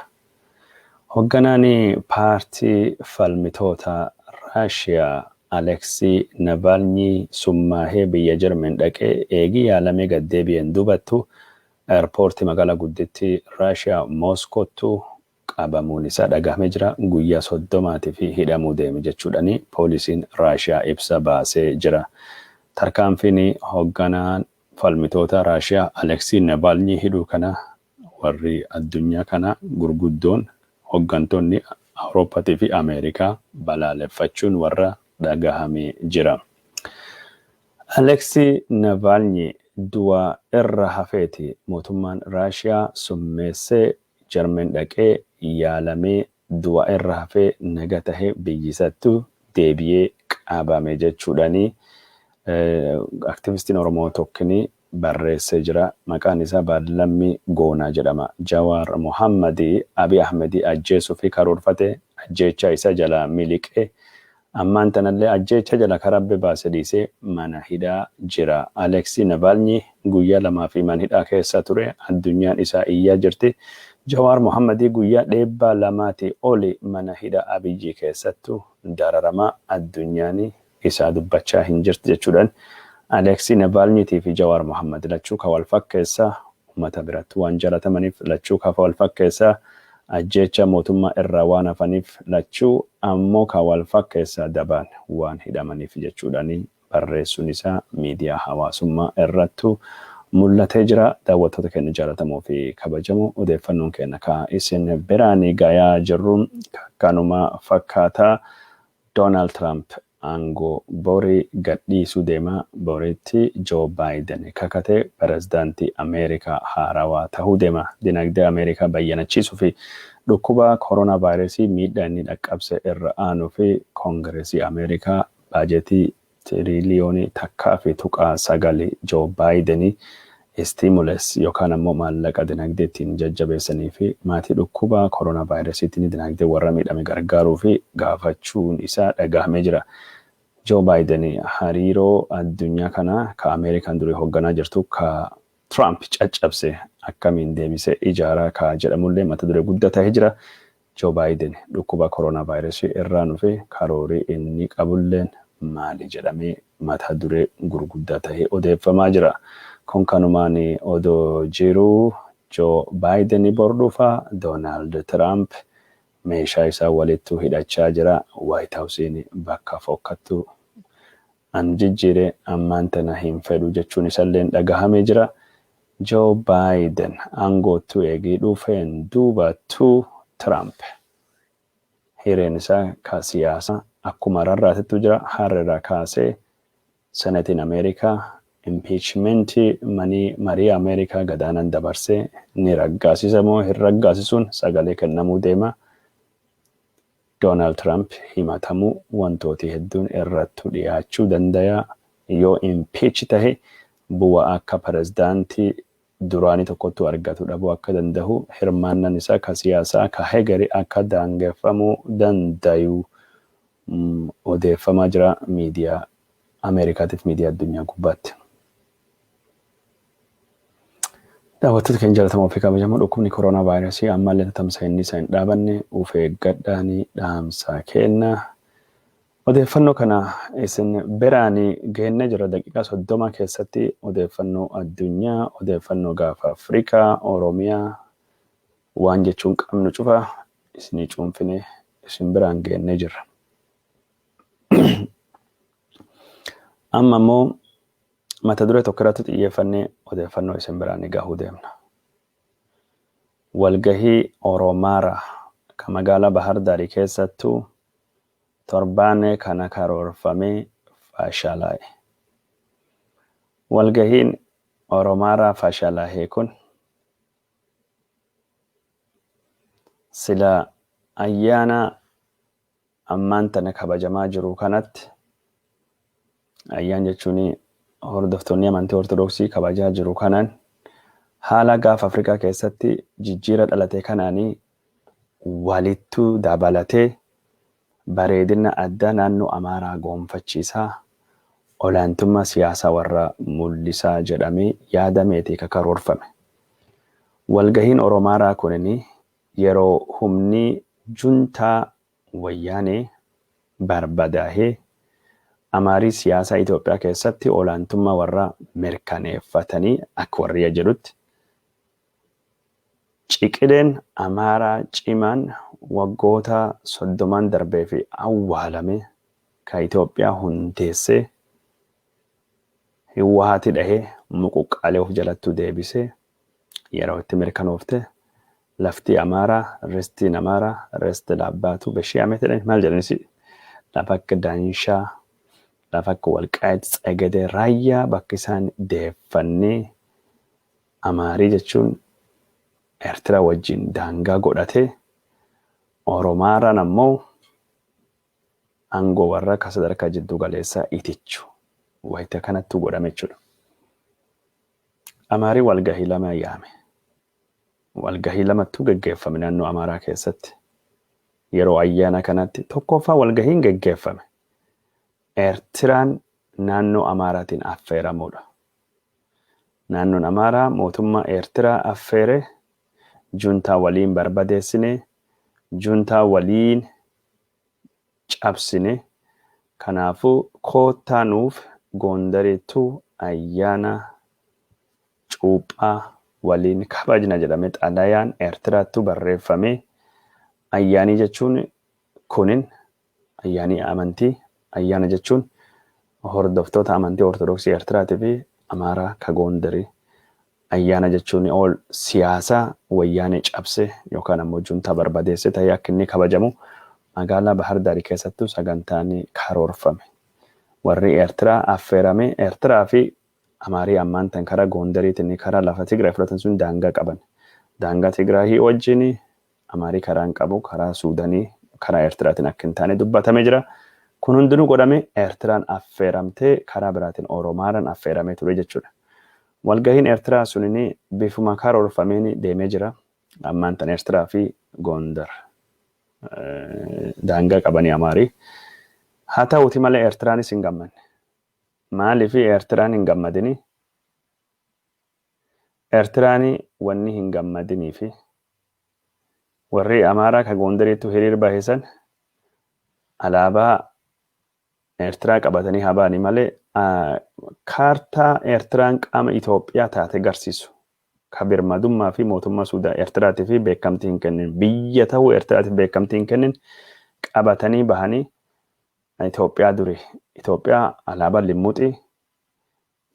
Hoogganaan paartii falmitoota Raashiyaa Aleksii Navalnyi summaahee biyya Jarmen dhaqee eegii yaalamee gad deebi'een dubattu eerpoortii magaalaa guddittii Raashiyaa Mooskoottu qabamuun isaa dhagahamee jira. Guyyaa 30 fi hidhamuu deeme jechuudhani poolisiin Raashiyaa ibsa baasee jira. Tarkaanfiin hoogganaan falmitoota Raashiyaa Aleksii Navalnyi hidhuu kana warri addunyaa kana gurguddoon hooggantoonni Awurooppaatii fi Ameerikaa balaaleffachuun warra dhagahamee jira. Aleksii Navalnyi du'a irra hafeeti mootummaan Raashiyaa summeessee Jarmen dhaqee yaalamee du'a irra hafee naga tahee biyyisattu deebi'ee qabame jechuudhani aktivistiin Oromoo tokkini barreessee jira. Maqaan isaa Baallammii Goonaa jedhama. Jawaar Mohammadii Abiy Ahmedii ajjeesuu fi karoorfate ajjeechaa isa jalaa miliqee ammaan tanallee ajjeecha jala karabbe baase dhiisee mana hidhaa jira. Aleksii Navalnyi guyyaa 2 fi mana hidhaa keessa ture. Addunyaan isaa iyyaa jirti. Jawaar Mohammadii guyyaa 200 oli mana hidhaa Abiyyi keessattu dararamaa, addunyaan isaa dubbachaa hin jirti jechuudhaan Aleksii Navalnyiitii fi Jawaar Mohammad lachuu ka wal fakkeessaa uummata biratti waan jaalatamaniif, lachuu ka wal fakkeessaa ajjeecha mootummaa irraa waan hafaniif, lachuu ammoo ka wal fakkeessaa dabaan waan hidhamaniif jechuudhaan barreessuun isaa miidiyaa hawaasummaa irrattu mul'atee jira. Daawwattoota keenya jaalatamoo fi kabajamoo, odeeffannoon keenya ka isin biraan gayaa jirru kanuma fakkaataa. Doonaald Tiraamp aangoo borii gadhiisuu deema. Boriitti Joo Baayiden kakatee pirezidaantii Ameerikaa haarawaa tahuu deema. Dinagdee Ameerikaa bayyanachiisuu fi dhukkuba koronaa vaayirasii miidhaa inni dhaqqabse irra aanuu fi Koongireesii Ameerikaa baajetii 1.9 tiriliyoonii Joo Baayidenii stimulus yookaan ammoo maallaqa dinagdee ittiin jajjabeessanii fi maatii dhukkuba koronaa vaayirasiitiin dinagdee warra miidhame gargaaruu fi gaafachuun isaa dhagahamee jira. Joo Baayiden hariiroo addunyaa kana ka Ameerikaan durii hoogganaa jirtu ka Tiraamp caccabse akkamiin deebisee ijaaraa ka jedhamullee mata duree guddaa ta'ee jira. Joo Baayiden dhukkuba koronaa vaayirasii irraa nufe karoorii inni qabulleen maali jedhamee mata duree gurguddaa ta'ee odeeffamaa jira. Kun kanumaan odoo jiruu Joo Baayiden bor dhufa. Doonaald Tiraamp meeshaa isaa walittu hidhachaa jira. Waayit Haawusiin bakka fokkattu an jijjiire ammaan tana hin fedhu jechuun isallee dhagahamee jira. Joo Baayiden aangoottu eegii dhufeen duubattuu Tiraamp hireen isaa ka siyaasaa akkuma rarraatettu jira. Har'irraa kaasee Senetiin Ameerikaa impeachmentii manii marii Ameerikaa gadaanan dabarsee ni raggaasisa moo hin raggaasisuun sagalee kennamuu deema. Doonaald Tiraamp himatamuu wantooti hedduun irrattu dhiyaachuu danda'a. Yoo impeach tahe bu'aa akka pirezidaantii duraanii tokkottu argatu dhabuu akka danda'u, hirmaannaan isaa ka siyaasaa ka hegeri akka daangeffamuu dandayu odeeffamaa jira miidiyaa Ameerikaatiif miidiyaa addunyaa gubbaatti. Daawwattoota keenya jaallatamoo fi kabajamoo, dhukkubni koronaa vaayirasii ammallee tamsa'inni isaa hin dhaabanne, of eeggadhaanii dhaamsa kenna. Odeeffannoo kana isin biraan geennee jira. Daqiiqaa 30 keessatti odeeffannoo addunyaa, odeeffannoo gaafa Afrikaa, Oromiyaa waan jechuun qabnu cufa isinii cuunfine isin biraan geennee jirra. Amma immoo mata duree tokko irratti xiyyeeffannee odeeffannoo isin biraan gahuu deemna. Walgahii Oromaaraa kan magaalaa Bahar Daarii keessattuu torbaan kana karoorfamee fashalaa'e. Walgahiin Oromaaraa fashalaa'e kun sila ayyaana ammaan tana kabajamaa jiru kanatti, ayyaan jechuun hordoftoonni amantii Ortodoksii kabajaa jiru kanaan, haala gaafa Afrikaa keessatti jijjiira dhalate kanaanii walittuu dabalatee bareedina addaa naannoo Amaaraa goonfachiisaa, olaantummaa siyaasaa warra mul'isaa jedhamee yaadameeti ka karoorfame. Walgahiin Oromaaraa kunin yeroo humni juntaa Wayyaanee barbadaahee Amaarii siyaasaa Itoophiyaa keessatti olaantummaa warra mirkaneeffatanii, akka warri jedhutti ciqileen Amaaraa cimaan waggoota 30n darbee fi awwaalame ka Itoophiyaa hundeessee Hiwwaati dhahee muquqqaalee of jalattuu deebisee yeroo itti mirkanoofte, lafti Amaaraa, ristiin Amaaraa, resti laabbaatu beshii amet jedhani maal jedhanis, lafa akka Daanshaa, lafa akka Walqaayit, Tsegedee, Raayyaa bakka isaan deeffannee Amaarii jechuun Eertiraa wajjin daangaa godhatee, Oromaaraan ammoo aangoo warra akka sadarkaa jidduu galeessaa itichu wayita kanattu godhame jechuudha. Amaarii walgahii lama yaame. Walgahii lamattu geggeeffame naannoo Amaaraa keessatti. Yeroo ayyaana kanatti tokkoffaa walgahiin geggeeffame Eertiraan naannoo Amaaraatiin affeeramuudha. Naannoon Amaaraa mootummaa Eertiraa affeere, juntaa waliin barbadeessine, juntaa waliin cabsine, kanaafuu koottaa nuuf Gondariittuu ayyaana cuuphaa waliin kabajna jedhame xalayaan Eertiraattuu barreeffame. Ayyaanii jechuun kunin ayyaanii amantii, ayyaana jechuun hordoftoota amantii Ortodoksii Eertiraatii fi Amaaraa ka Gondarii, ayyaana jechuun ol siyaasaa Wayyaanee cabse yookaan ammoo juntaa barbadeesse ta'ee akka inni kabajamu magaalaa Bahar Daarii keessattuu sagantaan karoorfame. Warri Eertiraa affeerame. Eertiraa fi Amaarii ammaan tan karaa Gondariitiin karaa lafa Tigraay fudhatan sun daangaa qaban. Daangaa Tigraahii wajjin Amaarii karaan qabu karaa Suudanii, karaa Eertiraatiin akka hin taane dubbatamee jira. Kun hundinuu godhame, Eertiraan affeeramtee, karaa biraatiin Oromaaraan affeeramee ture jechuudha. Walgahiin Eertiraa sunin bifuma karoorfameen deemee jira. Ammaan tan Eertiraa fi Gondar daangaa qabanii Amaarii. Haa ta'uuti malee Eertiraanis hin gammanne. Maaliif Eertiraan hin gammadini? Eertiraan wanni hin gammadinii fi warri Amaaraa ka Gondariitu hiriir bahisan alaabaa Eertiraa qabatanii haa ba'anii malee, kaartaa Eertiraan qaama Itoophiyaa taate garsiisu ka birmadummaa fi mootummaa Suudaa Eertiraatii fi beekamtii hin kennin, biyya ta'uu Eertiraatiif beekamtii hin kennin qabatanii bahanii, Itoophiyaa duri, Itoophiyaa alaabaa limmuxii,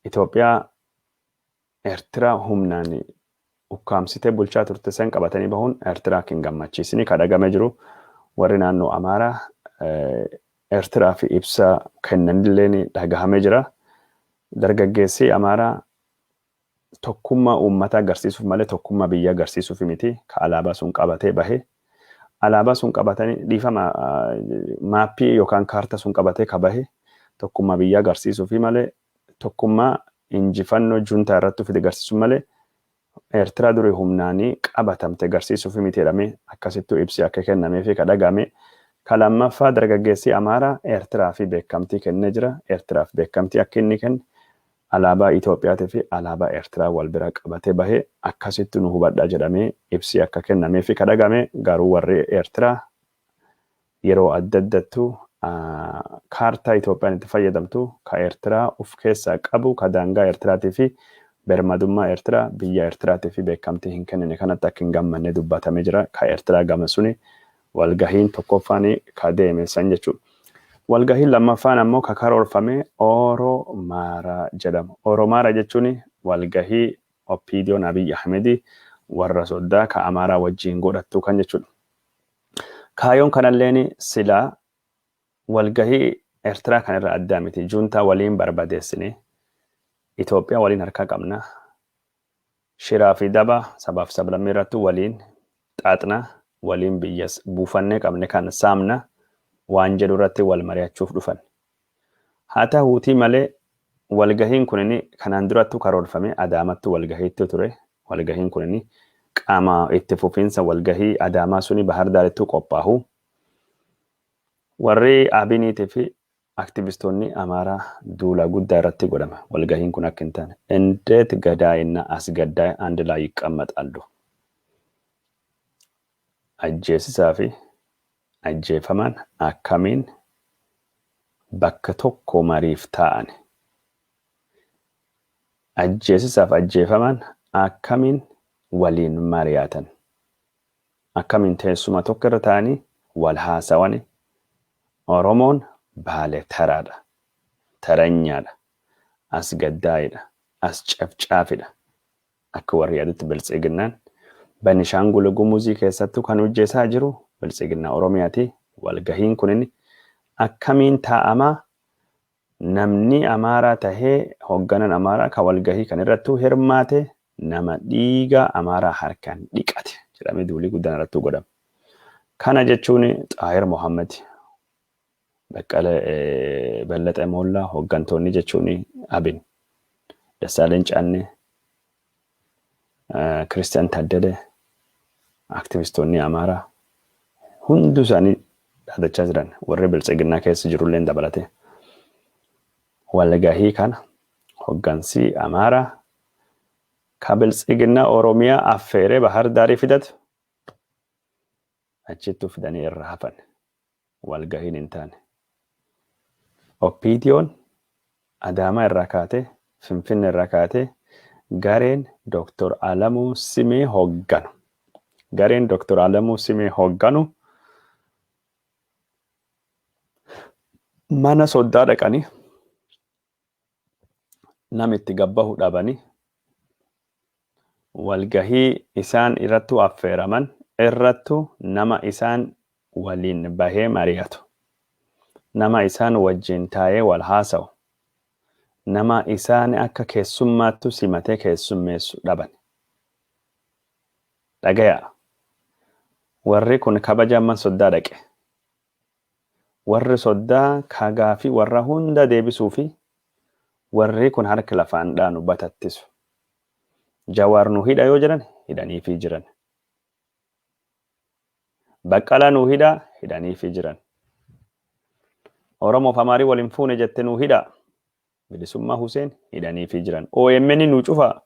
Itoophiyaa Eertiraa humnaan ukkaamsitee bulchaa turte san qabatanii bahuun Eertiraa akka hin gammachiisini ka dhagame jiru. Warri naannoo Amaaraa Eertiraa fi ibsa kennanillee dhagahamee jira. Dargaggeessi Amaaraa tokkummaa uummataa agarsiisuuf malee tokkummaa biyya agarsiisuuf miti ka alaabaa sun qabatee bahe. Alaabaa sun qabatanii, dhiifama, maappii yookaan kaarta sun qabatee ka bahe tokkummaa biyya agarsiisuuf malee, tokkummaa injifannoo juntaa irratti fide agarsiisuuf malee, Eertiraa durii humnaanii qabatamte agarsiisuuf miti jedhamee akkasittuu ibsi akka kennamee fi ka dhagame. Ka lammaffaa dargaggeessi Amaaraa Eertiraa fi beekamtii kennee jira. Eertiraaf beekamtii akka inni kenne alaabaa Itoophiyaatii fi alaabaa Eertiraa wal bira qabatee bahee akkasitti nu hubadha jedhamee ibsi akka kennamee fi ka dhagame. Garuu warri Eertiraa yeroo adda addattu kaartaa Itoophiyaan itti fayyadamtu ka Eertiraa of keessaa qabu, ka daangaa Eertiraatii fi birmadummaa Eertiraa biyya Eertiraatii fi beekamtii hin kennine kanatti akka hin gammanne dubbatamee jira. Ka Eertiraa gama suni walgahiin tokkoffaan ka deeme san jechuudha. Walgahiin lammaffaan ammoo ka karoorfame Oromaaraa jedhama. Oromaaraa jechuun walgahii OPDOn Abiy Ahmedii warra soddaa ka Amaaraa wajjin godhattu kan jechuudha. Kaayoon kanalleen silaa walgahii Eertiraa kanarra addaa miti. Juuntaa waliin barbadeessine, Itoophiyaa waliin harkaa qabna. Shiraa fi daba sabaaf sablammii irratti waliin xaaxna, waliin biyya buufannee qabne kan saamna waan jedhu irratti wal mari'achuuf dhufan. Haa ta'uutii malee walgahiin kunin kanaan durattu karoorfame, Adaamattu walgahiitti ture. Walgahiin kunin qaama itti fufiinsa walgahii Adaamaa suni Bahar Daarittuu qophaahu. Warri Abiniitii fi aktivistoonni Amaaraa duula guddaa irratti godhama. Walgahiin kun akka hin taane. እንዴት ገዳይና አስገዳይ አንድ ላይ ይቀመጣሉ? Ajjeesisaa fi ajjeefamaan akkamiin bakka tokko mariif taa'an? Ajjeesisaaf ajjeefamaan akkamiin waliin mari'atan? Akkamiin teessuma tokko irra taa'anii wal haasawan? Oromoon baale taraadha. Taranyaadha. As gaddaa'idha. As cafcaafidha. Akka warri yaadutti Biltsiginnaan Benishaangul Gumuzii keessattuu kan hojjetaa jiru Biltsiginnaa Oromiyaati. Walgahiin kunin akkamiin taa'amaa, namni Amaaraa tahee hoogganan Amaaraa kan walgahii kan irrattuu hirmaate nama dhiiga Amaaraa harkaan dhiqate jedhamee duulii guddaan irrattuu godhama. Kana jechuun Xaahir Mohammed, Baqqalee Ballaxee Moollaa, hooggantoonni jechuun Abin, Dassaaleen Caannee, Kiristiyaan Taaddalee, aktivistoonni Amaaraa hunduu isaanii dhaadachaa jiran, warri Biltsiginnaa keessa jirullee dabalatee. Walgahii kana hooggansi Amaaraa ka Biltsiginnaa Oromiyaa affeeree Bahar Daarii fidatu achittuu fidanii irra hafan. Walgahiin hin taane. OPDOn Adaamaa irraa kaatee, Finfinnee irraa kaatee, gareen Dr. Alamuu Simee hoogganu. Gareen Dr. Alamuu Simee hoogganu mana soddaa dhaqanii nama itti gabbahu dhabanii walgahii isaan irrattuu affeeraman irrattu nama isaan waliin bahee mari'atu, nama isaan wajjin taa'ee wal haasa'u, nama isaan akka keessummaattu simatee keessummeessu dhaban. Dhagayaa. Warri kun kabaja amman soddaa dhaqe. Warri soddaa kagaa fi warra hunda deebisuu fi warri kun harka lafaan dhaanu batattisu. Jawaar nu hidha yoo jedhan hidhaniifii jiran. Baqqalaa nu hidhaa hidhaniifii jiran. Oromoof Amaarii waliin fuune jette nu hidhaa. Bilisummaa Huseen hidhaniifii jiran. OMN nu cufaa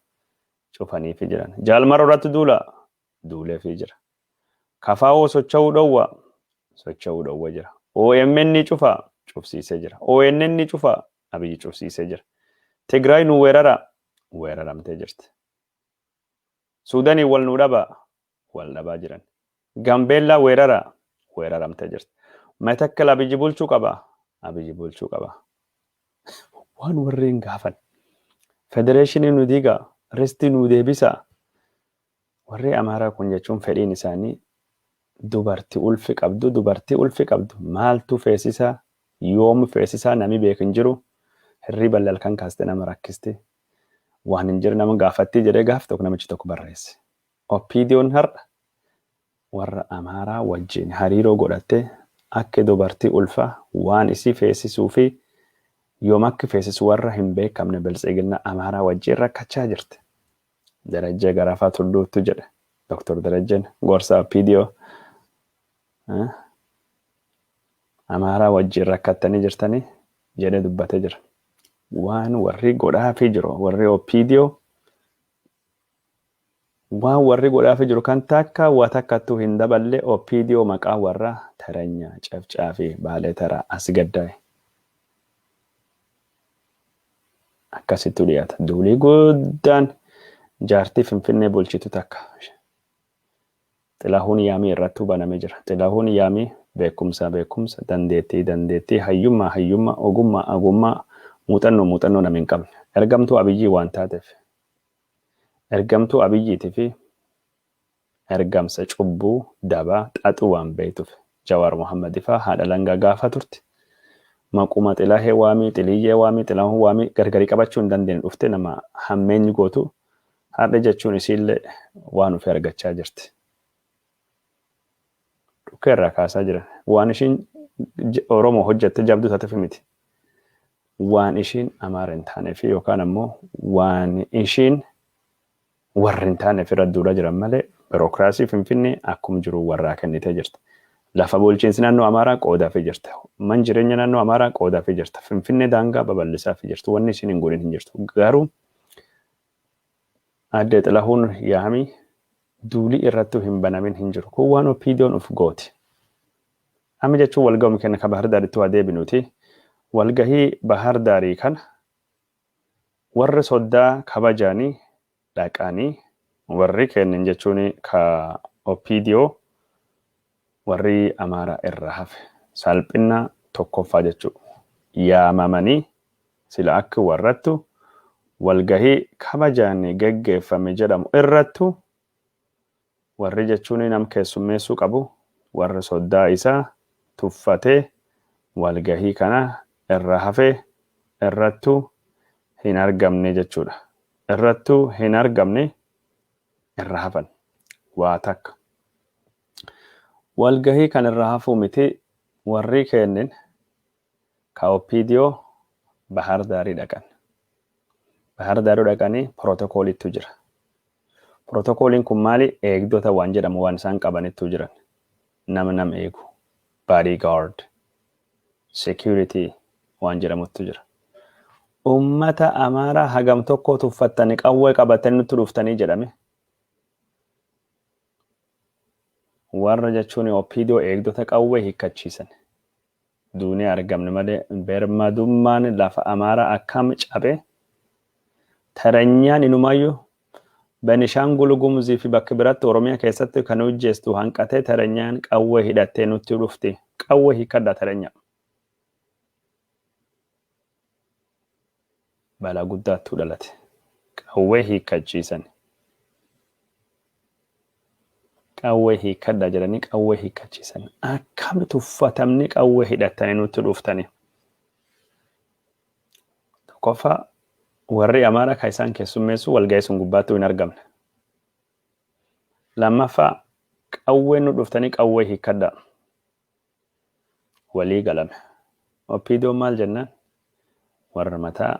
cufaniifii jiran. Jaalmaroo irratti duulaa duuleefii jira. Kafaawoo socho'uu dhowwa socho'uu dhowwa jira. OMN cufaa cufsiisee jira. ONN cufaa Abiyyi cufsiisee jira. Tigraay nu weeraraa weeraramtee jirti. Suudanii wal nu dhabaa wal dhabaa jiran. Gambeellaa weeraraa weeraramtee jirti. Matakkal Abiyyi bulchuu qaba Abiyyi bulchuu qaba. Waan warri hin gaafan. Federeeshinii nu diigaa, ristii nu deebisaa. Warri Amaaraa kun jechuun fedhiin isaanii dubartii ulfi qabdu, dubartii ulfi qabdu maaltu feesisaa, yoom feesisaa nami beeku hin jiru. Hirriba halkan kaaste nama rakkisti. Waan hin jirre nama gaafattii jedhee gaaf tokko namichi tokko barreesse. OPDOn har'a warra Amaaraa wajjin hariiroo godhattee akka dubartii ulfaa waan isii feesisuu fi yoom akka feesisu warra hin beekamne Biltsiginna Amaaraa wajjin rakkachaa jirti. Darajjee Garafaa Tulluuttu jedhe. Dr. Darajjeen gorsa OPDO Amaaraa wajjin rakkattanii jirtanii jedhee dubbatee jira. Waan warri godhaafii jiru, warri OPDO waan warri godhaafii jiru kan takka waa takkattuu hin daballe. OPDO maqaa warra taranyaa cafcaa fi baalee taraa as gaddaa'e. Akkasittu dhiyaata. Duulii guddaan jaartii Finfinnee bulchitu takka. Xilahuun Yaamii irrattuu banamee jira. Xilahuun Yaamii Beekumsa beekumsa, dandeettii dandeettii, hayyummaa hayyummaa, ogummaa ogummaa, muuxannoo muuxannoo nama hin qabne. Ergamtuu Abiyyii waan taateef. Ergamtuu Abiyyiitii fi ergamsa cubbuu dabaa xaxuu waan beektuuf. Jawaar Mohammad faa haadha langaa gaafa turte. Maquma Xilahee waamii, Xiliyyee waamii, Xilahuu waamii gargari qabachuu hin dandeenye dhufte nama hammeenyi gootu har'a jechuun isiillee waan ofii argachaa jirti. Dhukkee irraa kaasaa jiran. Waan ishiin Oromoo hojjette jabduu taateef miti. Waan ishiin Amaara hin taaneef yookaan ammoo waan ishiin warri hin taaneef irra duulaa jiran malee birookiraasii Finfinnee akkuma jiru warraa kennitee jirti. Lafa bulchiinsi naannoo Amaaraa qoodaafii jirti. Man jireenya naannoo Amaaraa qoodaafii jirti. Finfinnee daangaa babal'isaafii jirti. Wanni ishiin hin godhin hin jirtu. Garuu Aadde Xilahuun Yaamii duulii irrattuu hin banamin hin jiru. Kun waan OPDOn uf gooti. Amma jechuun walgahuma keenya ka Bahar Daaritti waa deebinuti. Walgahii Bahar Daarii kana warri soddaa kabajaanii dhaqanii warri kennin jechuun ka OPDO warri Amaaraa irraa hafe. Salphinna tokkoffaa jechuu. Yaamamanii sila akka warrattu walgahii kabajaan geggeeffame jedhamu irrattu warri jechuun nam keessummeessuu qabu warri soddaa isaa tuffatee walgahii kana irra hafe irrattu hin argamne jechuudha. Irrattuu hin argamne irra hafan. Waa takka. Walgahii kan irra hafuu miti warri kennin ka OPDO Bahar Daarii dhaqan. Bahar Daarii dhaqanii pirootokooliitu jira. Pirootokooliin kun maali? Eegdota waan jedhamu waan isaan qabanittu jiran. Nama nam eegu. Bodyguard. Security waan jedhamuttu jira. Ummata Amaaraa hagam tokko tuffattanii qawwee qabatanii nutti dhuftanii jedhame. Warra jechuun OPDO eegdota qawwee hiikkachiisan. Duunee argamne malee birmadummaan lafa Amaaraa akkam cabe taranyaan inumaayyuu Benishaangul Gumuzii fi bakka biratti Oromiyaa keessatti kan hojjeestu hanqatee taranyaan qawwee hidhattee nutti dhufti. Qawwee hiikkadhaa taranyaa. Balaa guddaattuu dhalate. Qawwee hiikkachiisan. Qawwee hiikkadhaa jedhanii qawwee hiikkachiisan. Akkam tuffatamni qawwee hidhattanii nutti dhuftanii. Tokkoffaa warri Amaaraa kan isaan keessummeessu walgahii sun gubbaattuu hin argamne. Lammaffaa qawwee nu dhuftanii qawwee hiikkadhaa. Walii galame. OPDOn maal jennaan warra mataa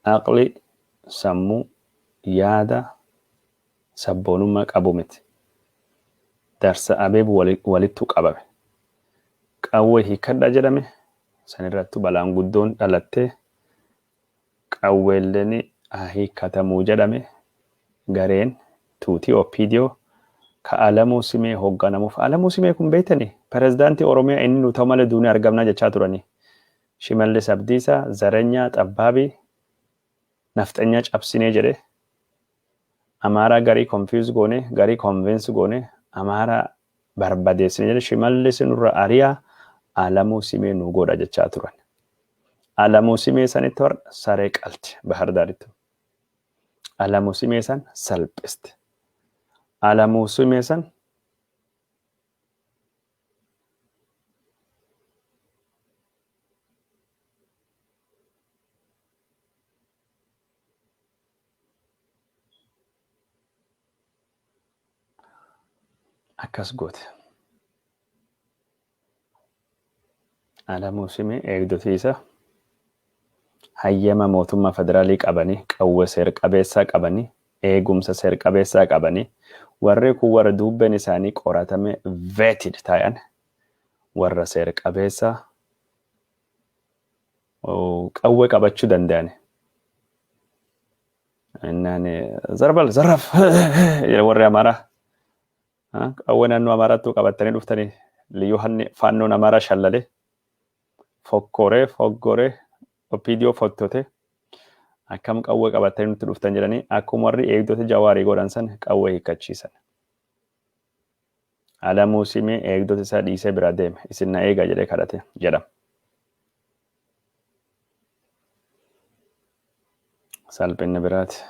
aqli sammuu yaada sabboonummaa qabu miti. Darsa abeeb walittu qabame. Qawwee hiikkadhaa jedhame sanirrattu balaan guddoon dhalattee qawweelleen haa hiikkatamuu jedhame gareen tuutii OPDO ka Alamuu Simee hoogganamuuf. Alamuu Simee kun beektani pirezidaantii Oromiyaa inni nu ta'u malee duunee argamnaa jechaa turanii. Shimallis Abdiisaa, Zaranyaa, Xabbaabii, Nafxanyaa cabsinee jedhe Amaaraa garii confuse goone, garii convince goone, Amaaraa barbadeessine jedhe Shimallis nurra ariyaa Alamuu Simee nu godha jechaa turan. Alamuu Simee sanitti warra saree qalti Bahar Daaritti. Alamuu Simee san salphiste. Alamuu Simee san akkas goote. Alamuu Simee eegdotii isaa hayyama mootummaa federaalii qabanii qawwee seer-qabeessaa qabanii eegumsa seer-qabeessaa qabanii warri kun warra duubbeen isaanii qoratame vetted ta'an warra seer-qabeessaa qawwee qabachuu danda'an. Innaan zarbal zarraf warri Amaaraa qawwee naannoo Amaaraattuu qabattanii dhuftanii liyyuu hanni faannoon Amaaraa shallalee fokkoree foggoree OPDO fottote akkam qawwee qabattanii nutti dhuftan jedhanii akkuma warri eegdota Jawaarii godhan san qawwee hiikkachiisan. Alamuu Simee eegdota isaa dhiisee biraa deeme. Isin na eegaa jedhee kadhate jedhama. Salphinni biraati.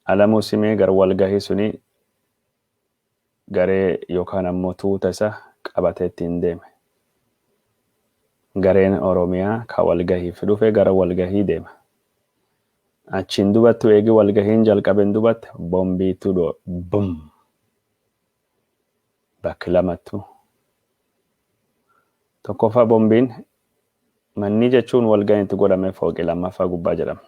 Alamuu Simee gara walgahii suni garee yookaan ammoo tuuta isa qabatee ittiin deeme. Gareen Oromiyaa ka walgahiif dhufe gara walgahii deema. Achiin dubattu eegi walgahiin jalqabeen dubatte bombiitu dho bum bakki lamattu. Tokkoffaa bombiin manni jechuun walgahiin itti godhame fooqii lammaffaa gubbaa jedhama.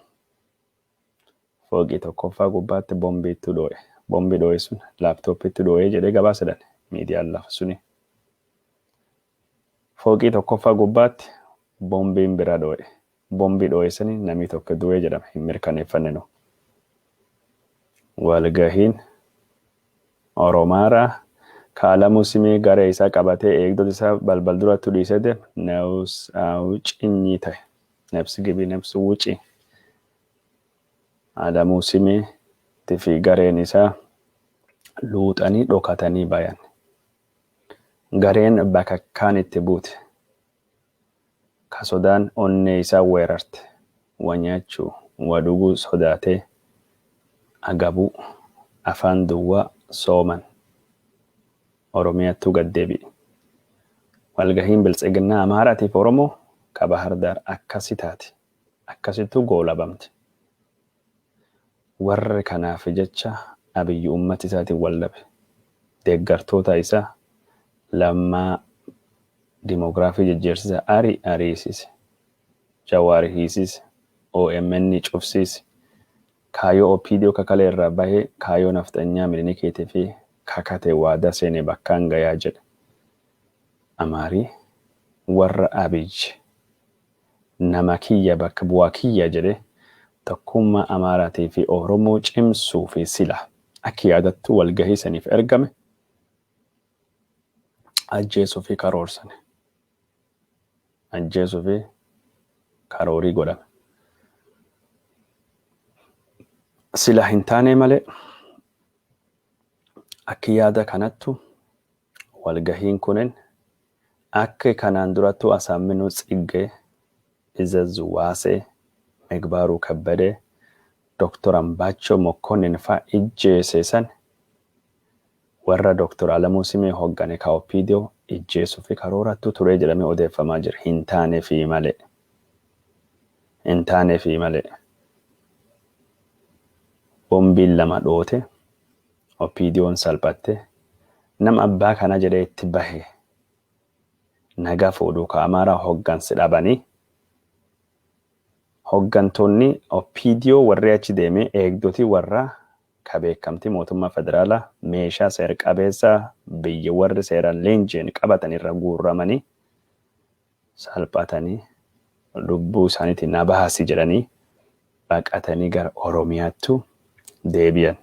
Fooqii tokkoffaa gubbaatti bombiitu dho'e. Bombi dho'e sun laaptooppiitti dho'ee jedhee gabaasadhan miidiyaan lafa suni. Fooqii tokkoffaa gubbaatti bombiin bira dho'e. Bombi dho'e sani namni tokko du'ee jedhama hin mirkaneeffanne nu. Walgahiin Oromaaraa ka Alamuu Simee garee isaa qabatee eegdota isaa balbal duratti dhiisee deeme ነፍስ አውጭኝ ta'e. ነፍስ ግቢ ነፍስ ውጪ. Alamuu Simee fi gareen isaa luuxanii dhokatanii bayan. Gareen bakakkaan itti buute. Ka sodaan onnee isaa weerarte. Wa nyaachuu, wa dhuguu sodaatee agabuu afaan duwwaa sooman. Oromiyaattuu gad deebi'e. Walgahiin biltsiginnaa Amaaraatiif Oromoo ka Bahar Daar akkasi taate. Akkasittuu goolabamte. Warri kanaaf jecha Abiyyi uummata isaatiin wal dhabe. Deeggartoota isaa Lammaa dimoogiraafii jijjiirsisa ari ariisise. Jawaar hiisise. OMN cufsiise. Kaayoo OPDO kakalee irraa bahee kaayoo nafxanyaa Minilikeetii fi kakate waadaa seene bakkaan gayaa jedhe. Amaarii warra Abiyyi nama kiyya bakka bu'aa kiyya jedhe tokkummaa Amaaraatii fi Oromoo cimsuu fi sila akka yaadattu walgahii saniif ergame ajjeesuu fi karoorsane. Ajjeesuu fi karoorii godhame. Sila hin taane malee akka yaada kanattu walgahiin kunin akka kanaan durattu Asaamminuu Tsiggee, Izazzu Waasee, Migbaaruu Kabbadee, Doktor Ambaachoo Mokkonnin faa ijjeese san warra Doktor Alamuu Simee hoggane ka OPDO ijjeesuu fi karoorattu turee jedhamee odeeffamaa jira. Hin taaneefii malee. Hin taaneefii malee. Bombiin lama dhoote OPDOn salphatte nama abbaa kana jedhee itti bahe nagaa fuudhuu ka Amaaraa hoggansi dhabanii hoggantoonni OPDO warri achi deemee eegdotii warra ka beekamtii mootummaa federaalaa meeshaa seer-qabeessa biyya warri seeraan leenji'an qabatan irra guurramanii salphatanii lubbuu isaaniitiin na baasi jedhanii baqatanii gara Oromiyaattu deebi'an.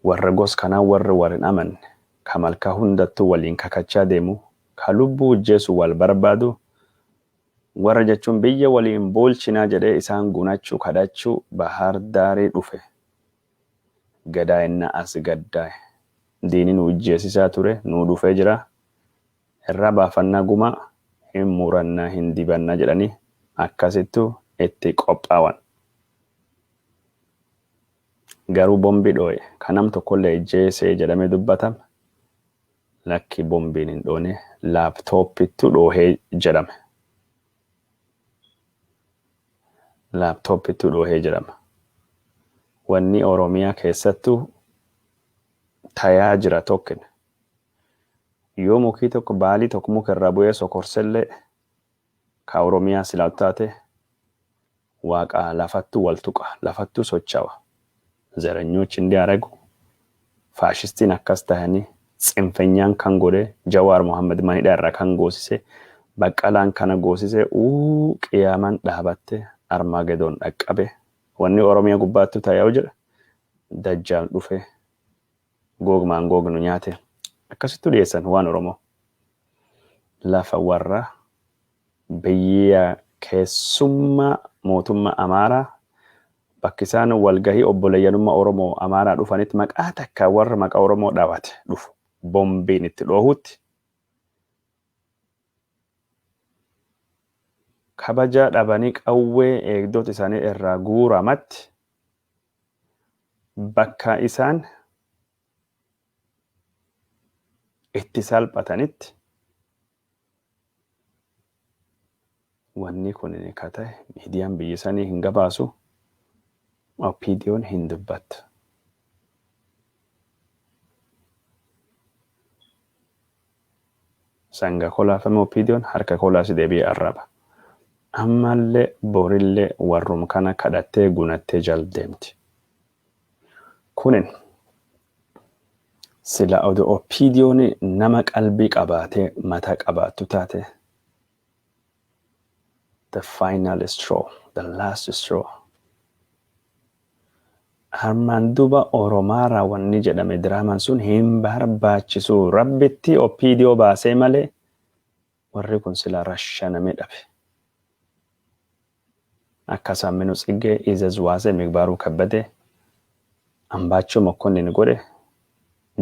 Warra gos kanaa warri wal hin amanne ka malkaa hundattuu waliin kakachaa deemu ka lubbuu ijjeesu wal barbaadu warra jechuun biyya waliin bulchinaa jedhee isaan gunachuu kadhachuu Bahar Daarii dhufe. Gadaa'inna as gaddaa'e. Diini nu ijjeesisaa ture nu dhufee jira. Irraa baafannaa gumaa hin murannaa hin dibannaa jedhanii akkasittu itti qophaawan. Garuu bombi dhoo'e kan nam tokkollee ijjeesee jedhamee dubbatame lakki bombiin hin dhoone laaptooppittu dhoohee jedhame. Laaptooppittu dhoohee jedhama. Wanni Oromiyaa keessattuu tayaa jira tokkin. Yoo mukii tokko baalii tokko muka irraa bu'ee sokorsellee ka Oromiyaa silaa taate waaqa lafattu wal tuqa lafattu socho'a. ዘረኞች እንዲያደርጉ faashistiin akkas tahanii tsinfenyaan kan godhe Jawaar Mohammed manidha irraa kan goosise Baqqalaan kana goosise uu qiyaamaan dhaabatte Armaagedoon dhaqqabe wanni Oromiyaa gubbaattu taa'ee jedha Dajjaal dhufe googmaan goognu nyaate akkasittu dhiyeessan waan Oromoo lafa warra biyya keessummaa mootummaa Amaaraa bakki isaan walgahii obboleeyyanummaa Oromoo Amaaraa dhufanitti maqaa takka warra maqaa Oromoo dhawate dhufu. Bombiin itti dhoohutti kabaja dhabanii qawwee eegdota isaanii irraa guuramatti bakka isaan itti salphatanitti wanni kun ka ta'e miidiyaan biyya sanii hin gabaasu, OPDOn hin dubbattu. Sanga kolaafame OPDOn harka kolaasi deebi'ee arraba. Ammallee borillee warrum kana kadhattee gunattee jal deemti. Kunin sila odoo OPDOn nama qalbii qabaatee mataa qabaattu taate, the final straw, the last straw. Armaan duba Oromaaraa wanni jedhame diraamaan sun hin barbaachisu. Rabbitti OPDO baasee malee warri kun sila rashanamee dhabe. Akka Saamminuu Tsiggee, Izaz Waasee, Migbaaruu Kabbadee, Ambaachoo Mokkonnin godhe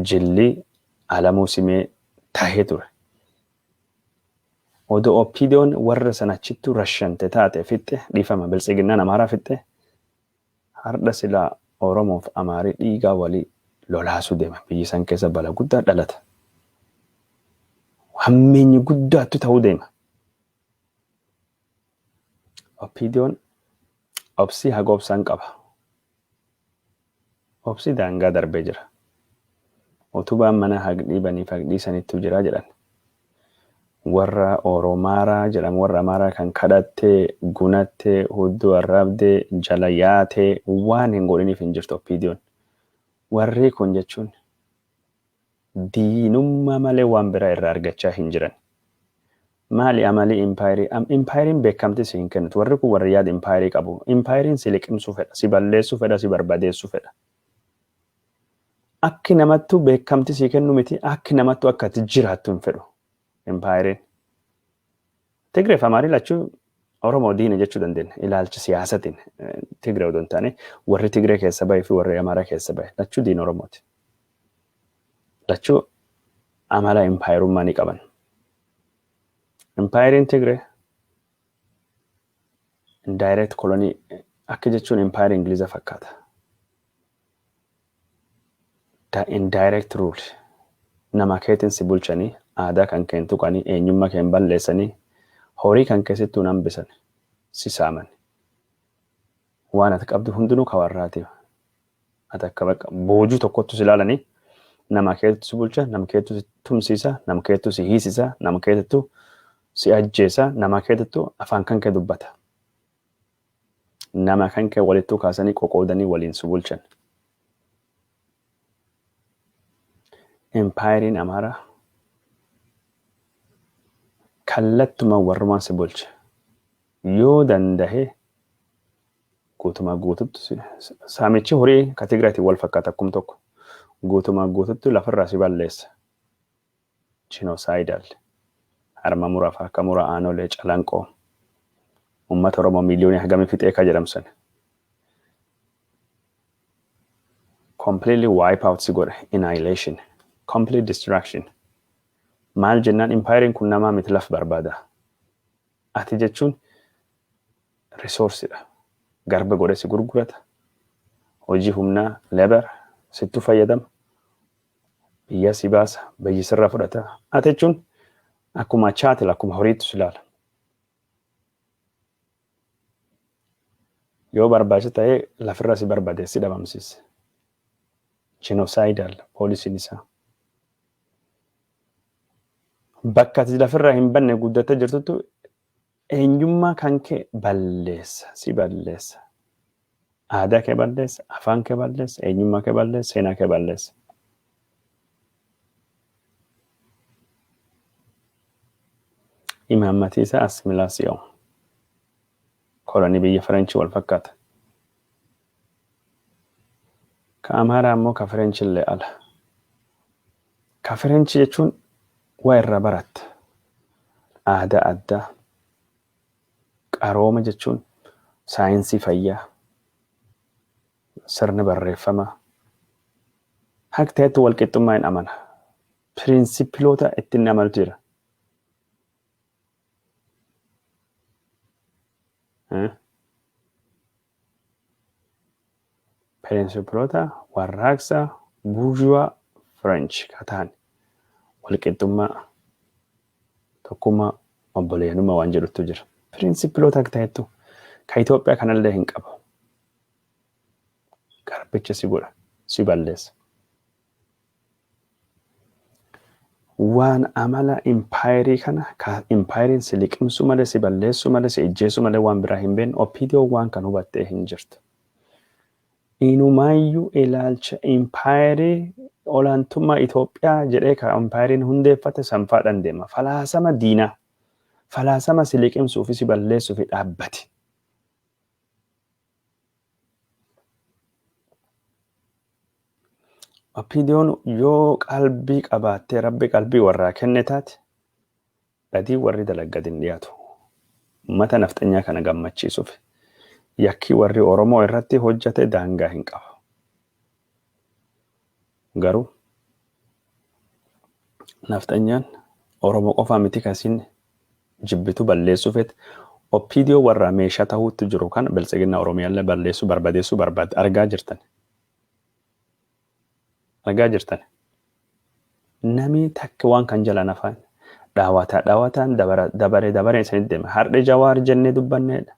jilli Alamuu Simee tahee ture. Odoo OPDOn warra sana achittuu rashante taate fixxe, dhiifama, biltsiginnaan Amaaraa fixxe, hardha silaa Oromoof Amaarii dhiigaa walii lolaasuu deema. Biyyi san keessa bala guddaa dhalata. Hammeenyi guddaattu ta'uu deema. OPDOn obsii haga obsaan qaba. Obsi daangaa darbee jira. Utubaan mana haq dhiibaniif haq dhiisanittu jira jedhan. Warra Oromaaraa jedhamu, warra Amaaraa kan kadhattee, gunattee, hudduu arraabdee, jala yaatee waan hin godhiniif hin jirtu OPDOn. Warri kun jechuun diinummaa malee waan biraa irraa argachaa hin jiran. Maali amalii impaayirii? Impaayiriin beekamtii si hin kennitu. Warri kun warri yaada impaayirii qabu. Impaayiriin si liqimsuu fedha, si balleessuu fedha, si barbadeessuu fedha. Akki namattuu beekamtii si kennu miti, akki namattuu akka ati jiraattu hin fedhu. Impaayiriin. Tigree fi Amaarii lachuu Oromoo diina jechuu dandeenya. Ilaalcha siyaasatiin Tigree odoo hin taane, warri Tigree keessa bahee fi warri Amaaraa keessa bahe lachuu diina Oromooti. Lachuu amala impaayirummaa ni qaban. Impaayiriin Tigree indirect colony akka jechuun impaayira Ingiliza fakkaata. Indirect rule, nama keetiin si bulchanii, aadaa kan keen tuqanii, eenyummaa keen balleessanii, horii kan keessattuu hin hambisan, si saaman. Waan ati qabdu hundinuu ka warraati. Ati akka bakka boojuu tokkottu si ilaalanii, nama keetu si bulcha, nama keetu si tumsiisa, nama keetu si hiisisa, nama keetu si ajjeesa, nama keetu afaan kan kee dubbata. Nama kan kee walittuu kaasanii qoqoodanii waliin si bulchan. Impaayiriin Amaaraa kallattuma warrumaan si bulcha. Yoo dandahe guutumaa guututti saamichi horii ka Tigraatiin wal fakkaata akkum tokko. Guutumaa guututti lafarraa si balleessa. Genocidal. Harma muraa fi harka muraa, Aanolee, Calanqoo. Uummata Oromoo miiliyoonii hagamii fixee ka jedhamsan. Completely wipe out si godhe, annihilation. Complete destruction. Maal jennaan, impaayiriin kun namaa miti, laf barbaada. Ati jechuun resourceidha. Garba godhe si gurgurata. Hojii humnaa, labor, sittu fayyadama. Biyya si baasa, biyyi sirraa fudhata. Ati jechuun akkuma chattel, akkuma horiitti si ilaala. Yoo barbaachisa ta'ee lafirra si barbaade, si dhabamsiisa. Genocidal policyn isaa. Bakka ati lafirraa hin banne guddattee jirtutti eenyummaa kan kee balleessa, si balleessa. Aadaa kee balleessa, afaan kee balleessa, eenyummaa kee balleessa, seenaa kee balleessa. Imaammatii isaa assimilation. Kolonii biyya Faranchii wal fakkaata. Ka Amaaraa immoo ka Faranchii illee ala. Ka Faranchii jechuun waa irraa baratta. Aadaa addaa. Qarooma jechuun saayinsii fayyaa. Sirni barreeffamaa. Haq ta'etti wal qixxummaa hin amana. Piriinsipiloota ittiin amanutu jira. Piriinsipiloota warraaqsa buurjuwaa French ka ta'an walqixxummaa, tokkummaa, obboleeyyanummaa waan jedhutu jira. Piriinsipiloota akka ta'ettu ka Itoophiyaa kanallee hin qabu. Garbicha si godha, si balleessa. Waan amala impaayerii kana ka impaayeriin si liqimsuu malee, si balleessuu malee, si ijjeessuu malee waan biraa hin beekne OPDO waan kan hubattee hin jirtu. Inumaayyuu ilaalcha impaayerii olaantummaa Itoophiyaa jedhee ka impaayeriin hundeeffate sanfaadhaan deema. Falaasama diinaa, falaasama si liqimsuu fi si balleessuu fi dhaabbate. OPDOn yoo qalbii qabaattee Rabbi qalbii warraa kenne taate badii warri dalaggad hin dhiyaatu. Ummata nafxanyaa kana gammachiisuuf yakkii warri Oromoo irratti hojjate daangaa hin qabu. Garuu nafxanyaan Oromoo qofaa miti kasiin jibbitu balleessuu feete OPDO warra meeshaa tahuutti jiru kana biltsiginna Oromiyaallee balleessuu barbadeessuu barbaadde argaa jirtan. Argaa jirtan. Namni takka waan kan jala nafaan dhaawataa dhaawataan dabare dabareen isinitti deema. Har'i Jawaar jennee dubbanneedha.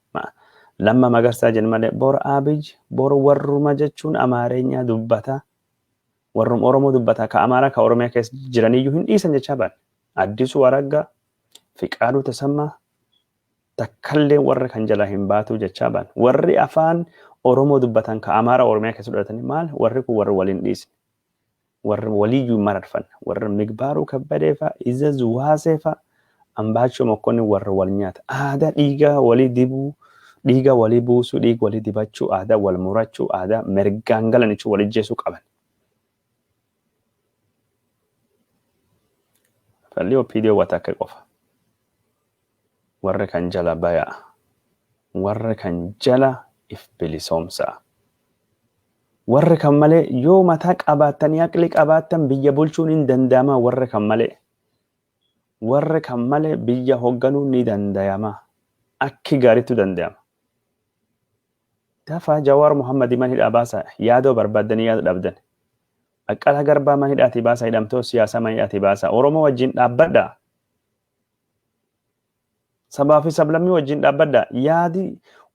Lamma Magarsaa jenne malee bor Abiy bor warruma jechuun Amaareenyaa dubbataa warrum Oromoo dubbataa ka Amaaraa ka Oromiyaa keessa jiraniyyuu hin dhiisan jechaa baane. Addisuu Araggaa, Fiqaaduu Tasammaa takkallee warra kan jalaa hin baatuu jechaa baane. Warri afaan Oromoo dubbatan ka Amaaraa Oromiyaa keessa dhalatanii maal warri kun warri waliin dhiisne. Warri waliyyuu hin mararfanne. Warri Migbaaruu Kabbadee fa'a, Izaz Waasee fa'a, Ambaachoo Mokkonni warra wal nyaata. Aadaa dhiigaa walii dibuu, dhiiga walii buusuu, dhiiga walii dibachuu, aadaa wal murachuu, aadaa mirgaan galan jechuun wal ijjeesuu qaban. Falli OPDO wata akka qofa. Warra kan jala bayaa. Warra kan jala if bilisoomsaa. Warra kan malee yoo mataa qabaattanii aqli qabaattan biyya bulchuun hin danda'ama warra kan malee. Warra kan malee biyya hoogganuun ni danda'ama. Akki gaariitu danda'ama. Dafaa Jawaar Muhammad man hidhaa baasaa yaadoo barbaaddanii yaada dhabdan. Baqqalaa Garbaa man hidhaatii baasaa hidhamtoota siyaasaa man hidhaatii baasaa. Oromoo wajjin dhaabbadhaa. Sabaa fi sablammii wajjin dhaabbadhaa. Yaadi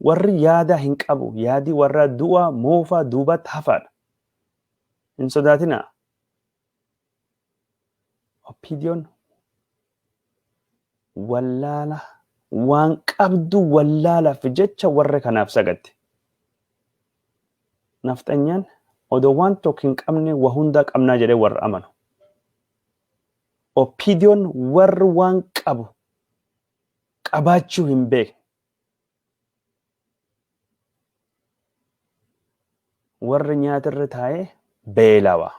warri yaada hin qabu. Yaadi warra du'a moofa duubatti hafaadha. Hin sodaatinaa. OPDOn wallaala waan qabdu wallaalaaf jecha warra kanaaf sagadde. Nafxanyaan odoo waan tokko hin qabne waa hundaa qabnaa jedhee warra amanu. OPDOn warri waan qabu qabaachuu hin beekne. Warri nyaatirra taa'ee beelawa.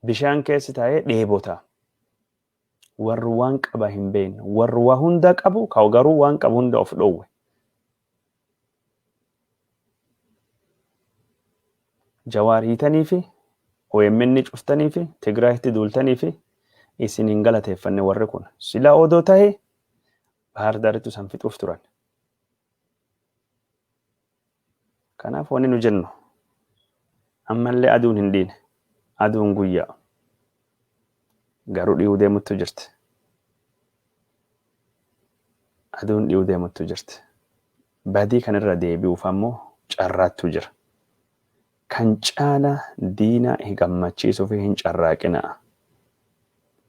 Bishaan keessa taa'ee dheebota. Warri waan qaba hin beekne. Warri waa hunda qabu garuu waan qabu hunda of dhoowwe. Jawaar hiitanii fi OMN cuftanii fi Tigraayitti duultanii fi isin hin galateeffanne warri kun. Sila odoo tahe Bahar Daarittu san fixuuf turan. Kanaaf wanni nu jennu ammallee aduun hin dhiine. Aduun guyyaa. Garuu dhiyuu deemuttu jirti. Aduun dhiyuu deemuttu jirti. Badii kanarra deebi'uuf ammoo carraattu jira. Kan caala diina gammachiisuu fi hin carraaqinaa.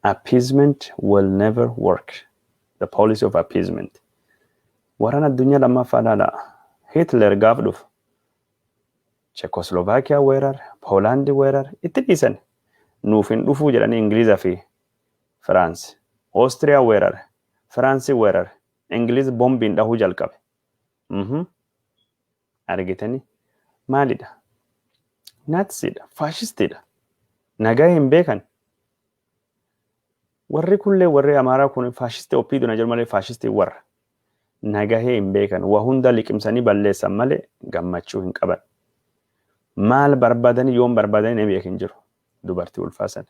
Appeasement will never work. The policy of appeasement. Waraana addunyaa lammaffaa ilaalaa. Hitler gaaf dhufu Chekoslovaakiyaa weerare, Poolaandi weerare, itti dhiisan. Nuuf hin dhufuu jedhanii Ingiliizaa fi Firaansi. Oostiriyaa weerare, Firaansi weerare, Ingiliiz bombiin dhahuu jalqabe. Argitanii maalidha? Naatsiidha, faashistiidha. Nagaa hin beekan. Warri kunillee warri Amaaraa kun faashistii OPDO na jedhu malee faashistii warra. Nagahee hin beekan. Waa hunda liqimsanii balleessan malee gammachuu hin qaban. Maal barbaadanii yoom barbaadanii namni beeku hin jiru. Dubartii ulfaa sana.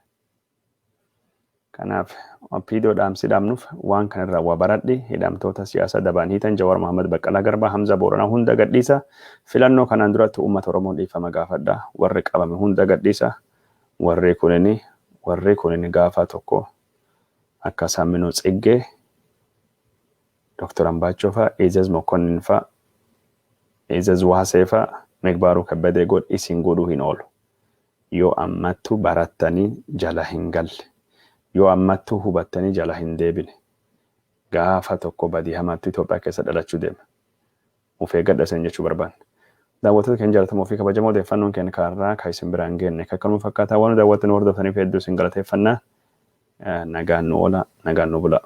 Kanaaf OPDO dhaamsi dhaamnuuf waan kanarraa waa baradhi. Hidhamtoota siyaasaa dabaan hiitan, Jawaar Mohaammed, Baqqalaa Garbaa, Hamza Booranaa hunda gadhiisa. Filannoo kanaan duratti uummata Oromoo dhiifama gaafadha. Warri qabame hunda gadhiisa. Warri kunini gaafa tokko akka Saamminoo Tsiggee, Dr. Ambaachoo fa'a, Eezaz Mokonnin fa'a, Eezaz Waasee fa'a, Migbaaruu Kabbadee godh isin godhuu hin oolu. Yoo ammattu barattanii jala hin galle, yoo ammattuu hubattanii jala hin deebine, gaafa tokko badii hamaatti Itoophiyaa keessa dhalachuu deema. Of eeggadha isin jechuu barbaanna. Daawwattoota keenya jaallatamoo fi kabajamoo, odeeffannoon keenya kaarraa kan isin biraan geenne kan kanuma fakkaataa. Waan daawwattanii hordoftaniif hedduu isin galateeffannaa. Nagaan nu oola, nagaan nu bula.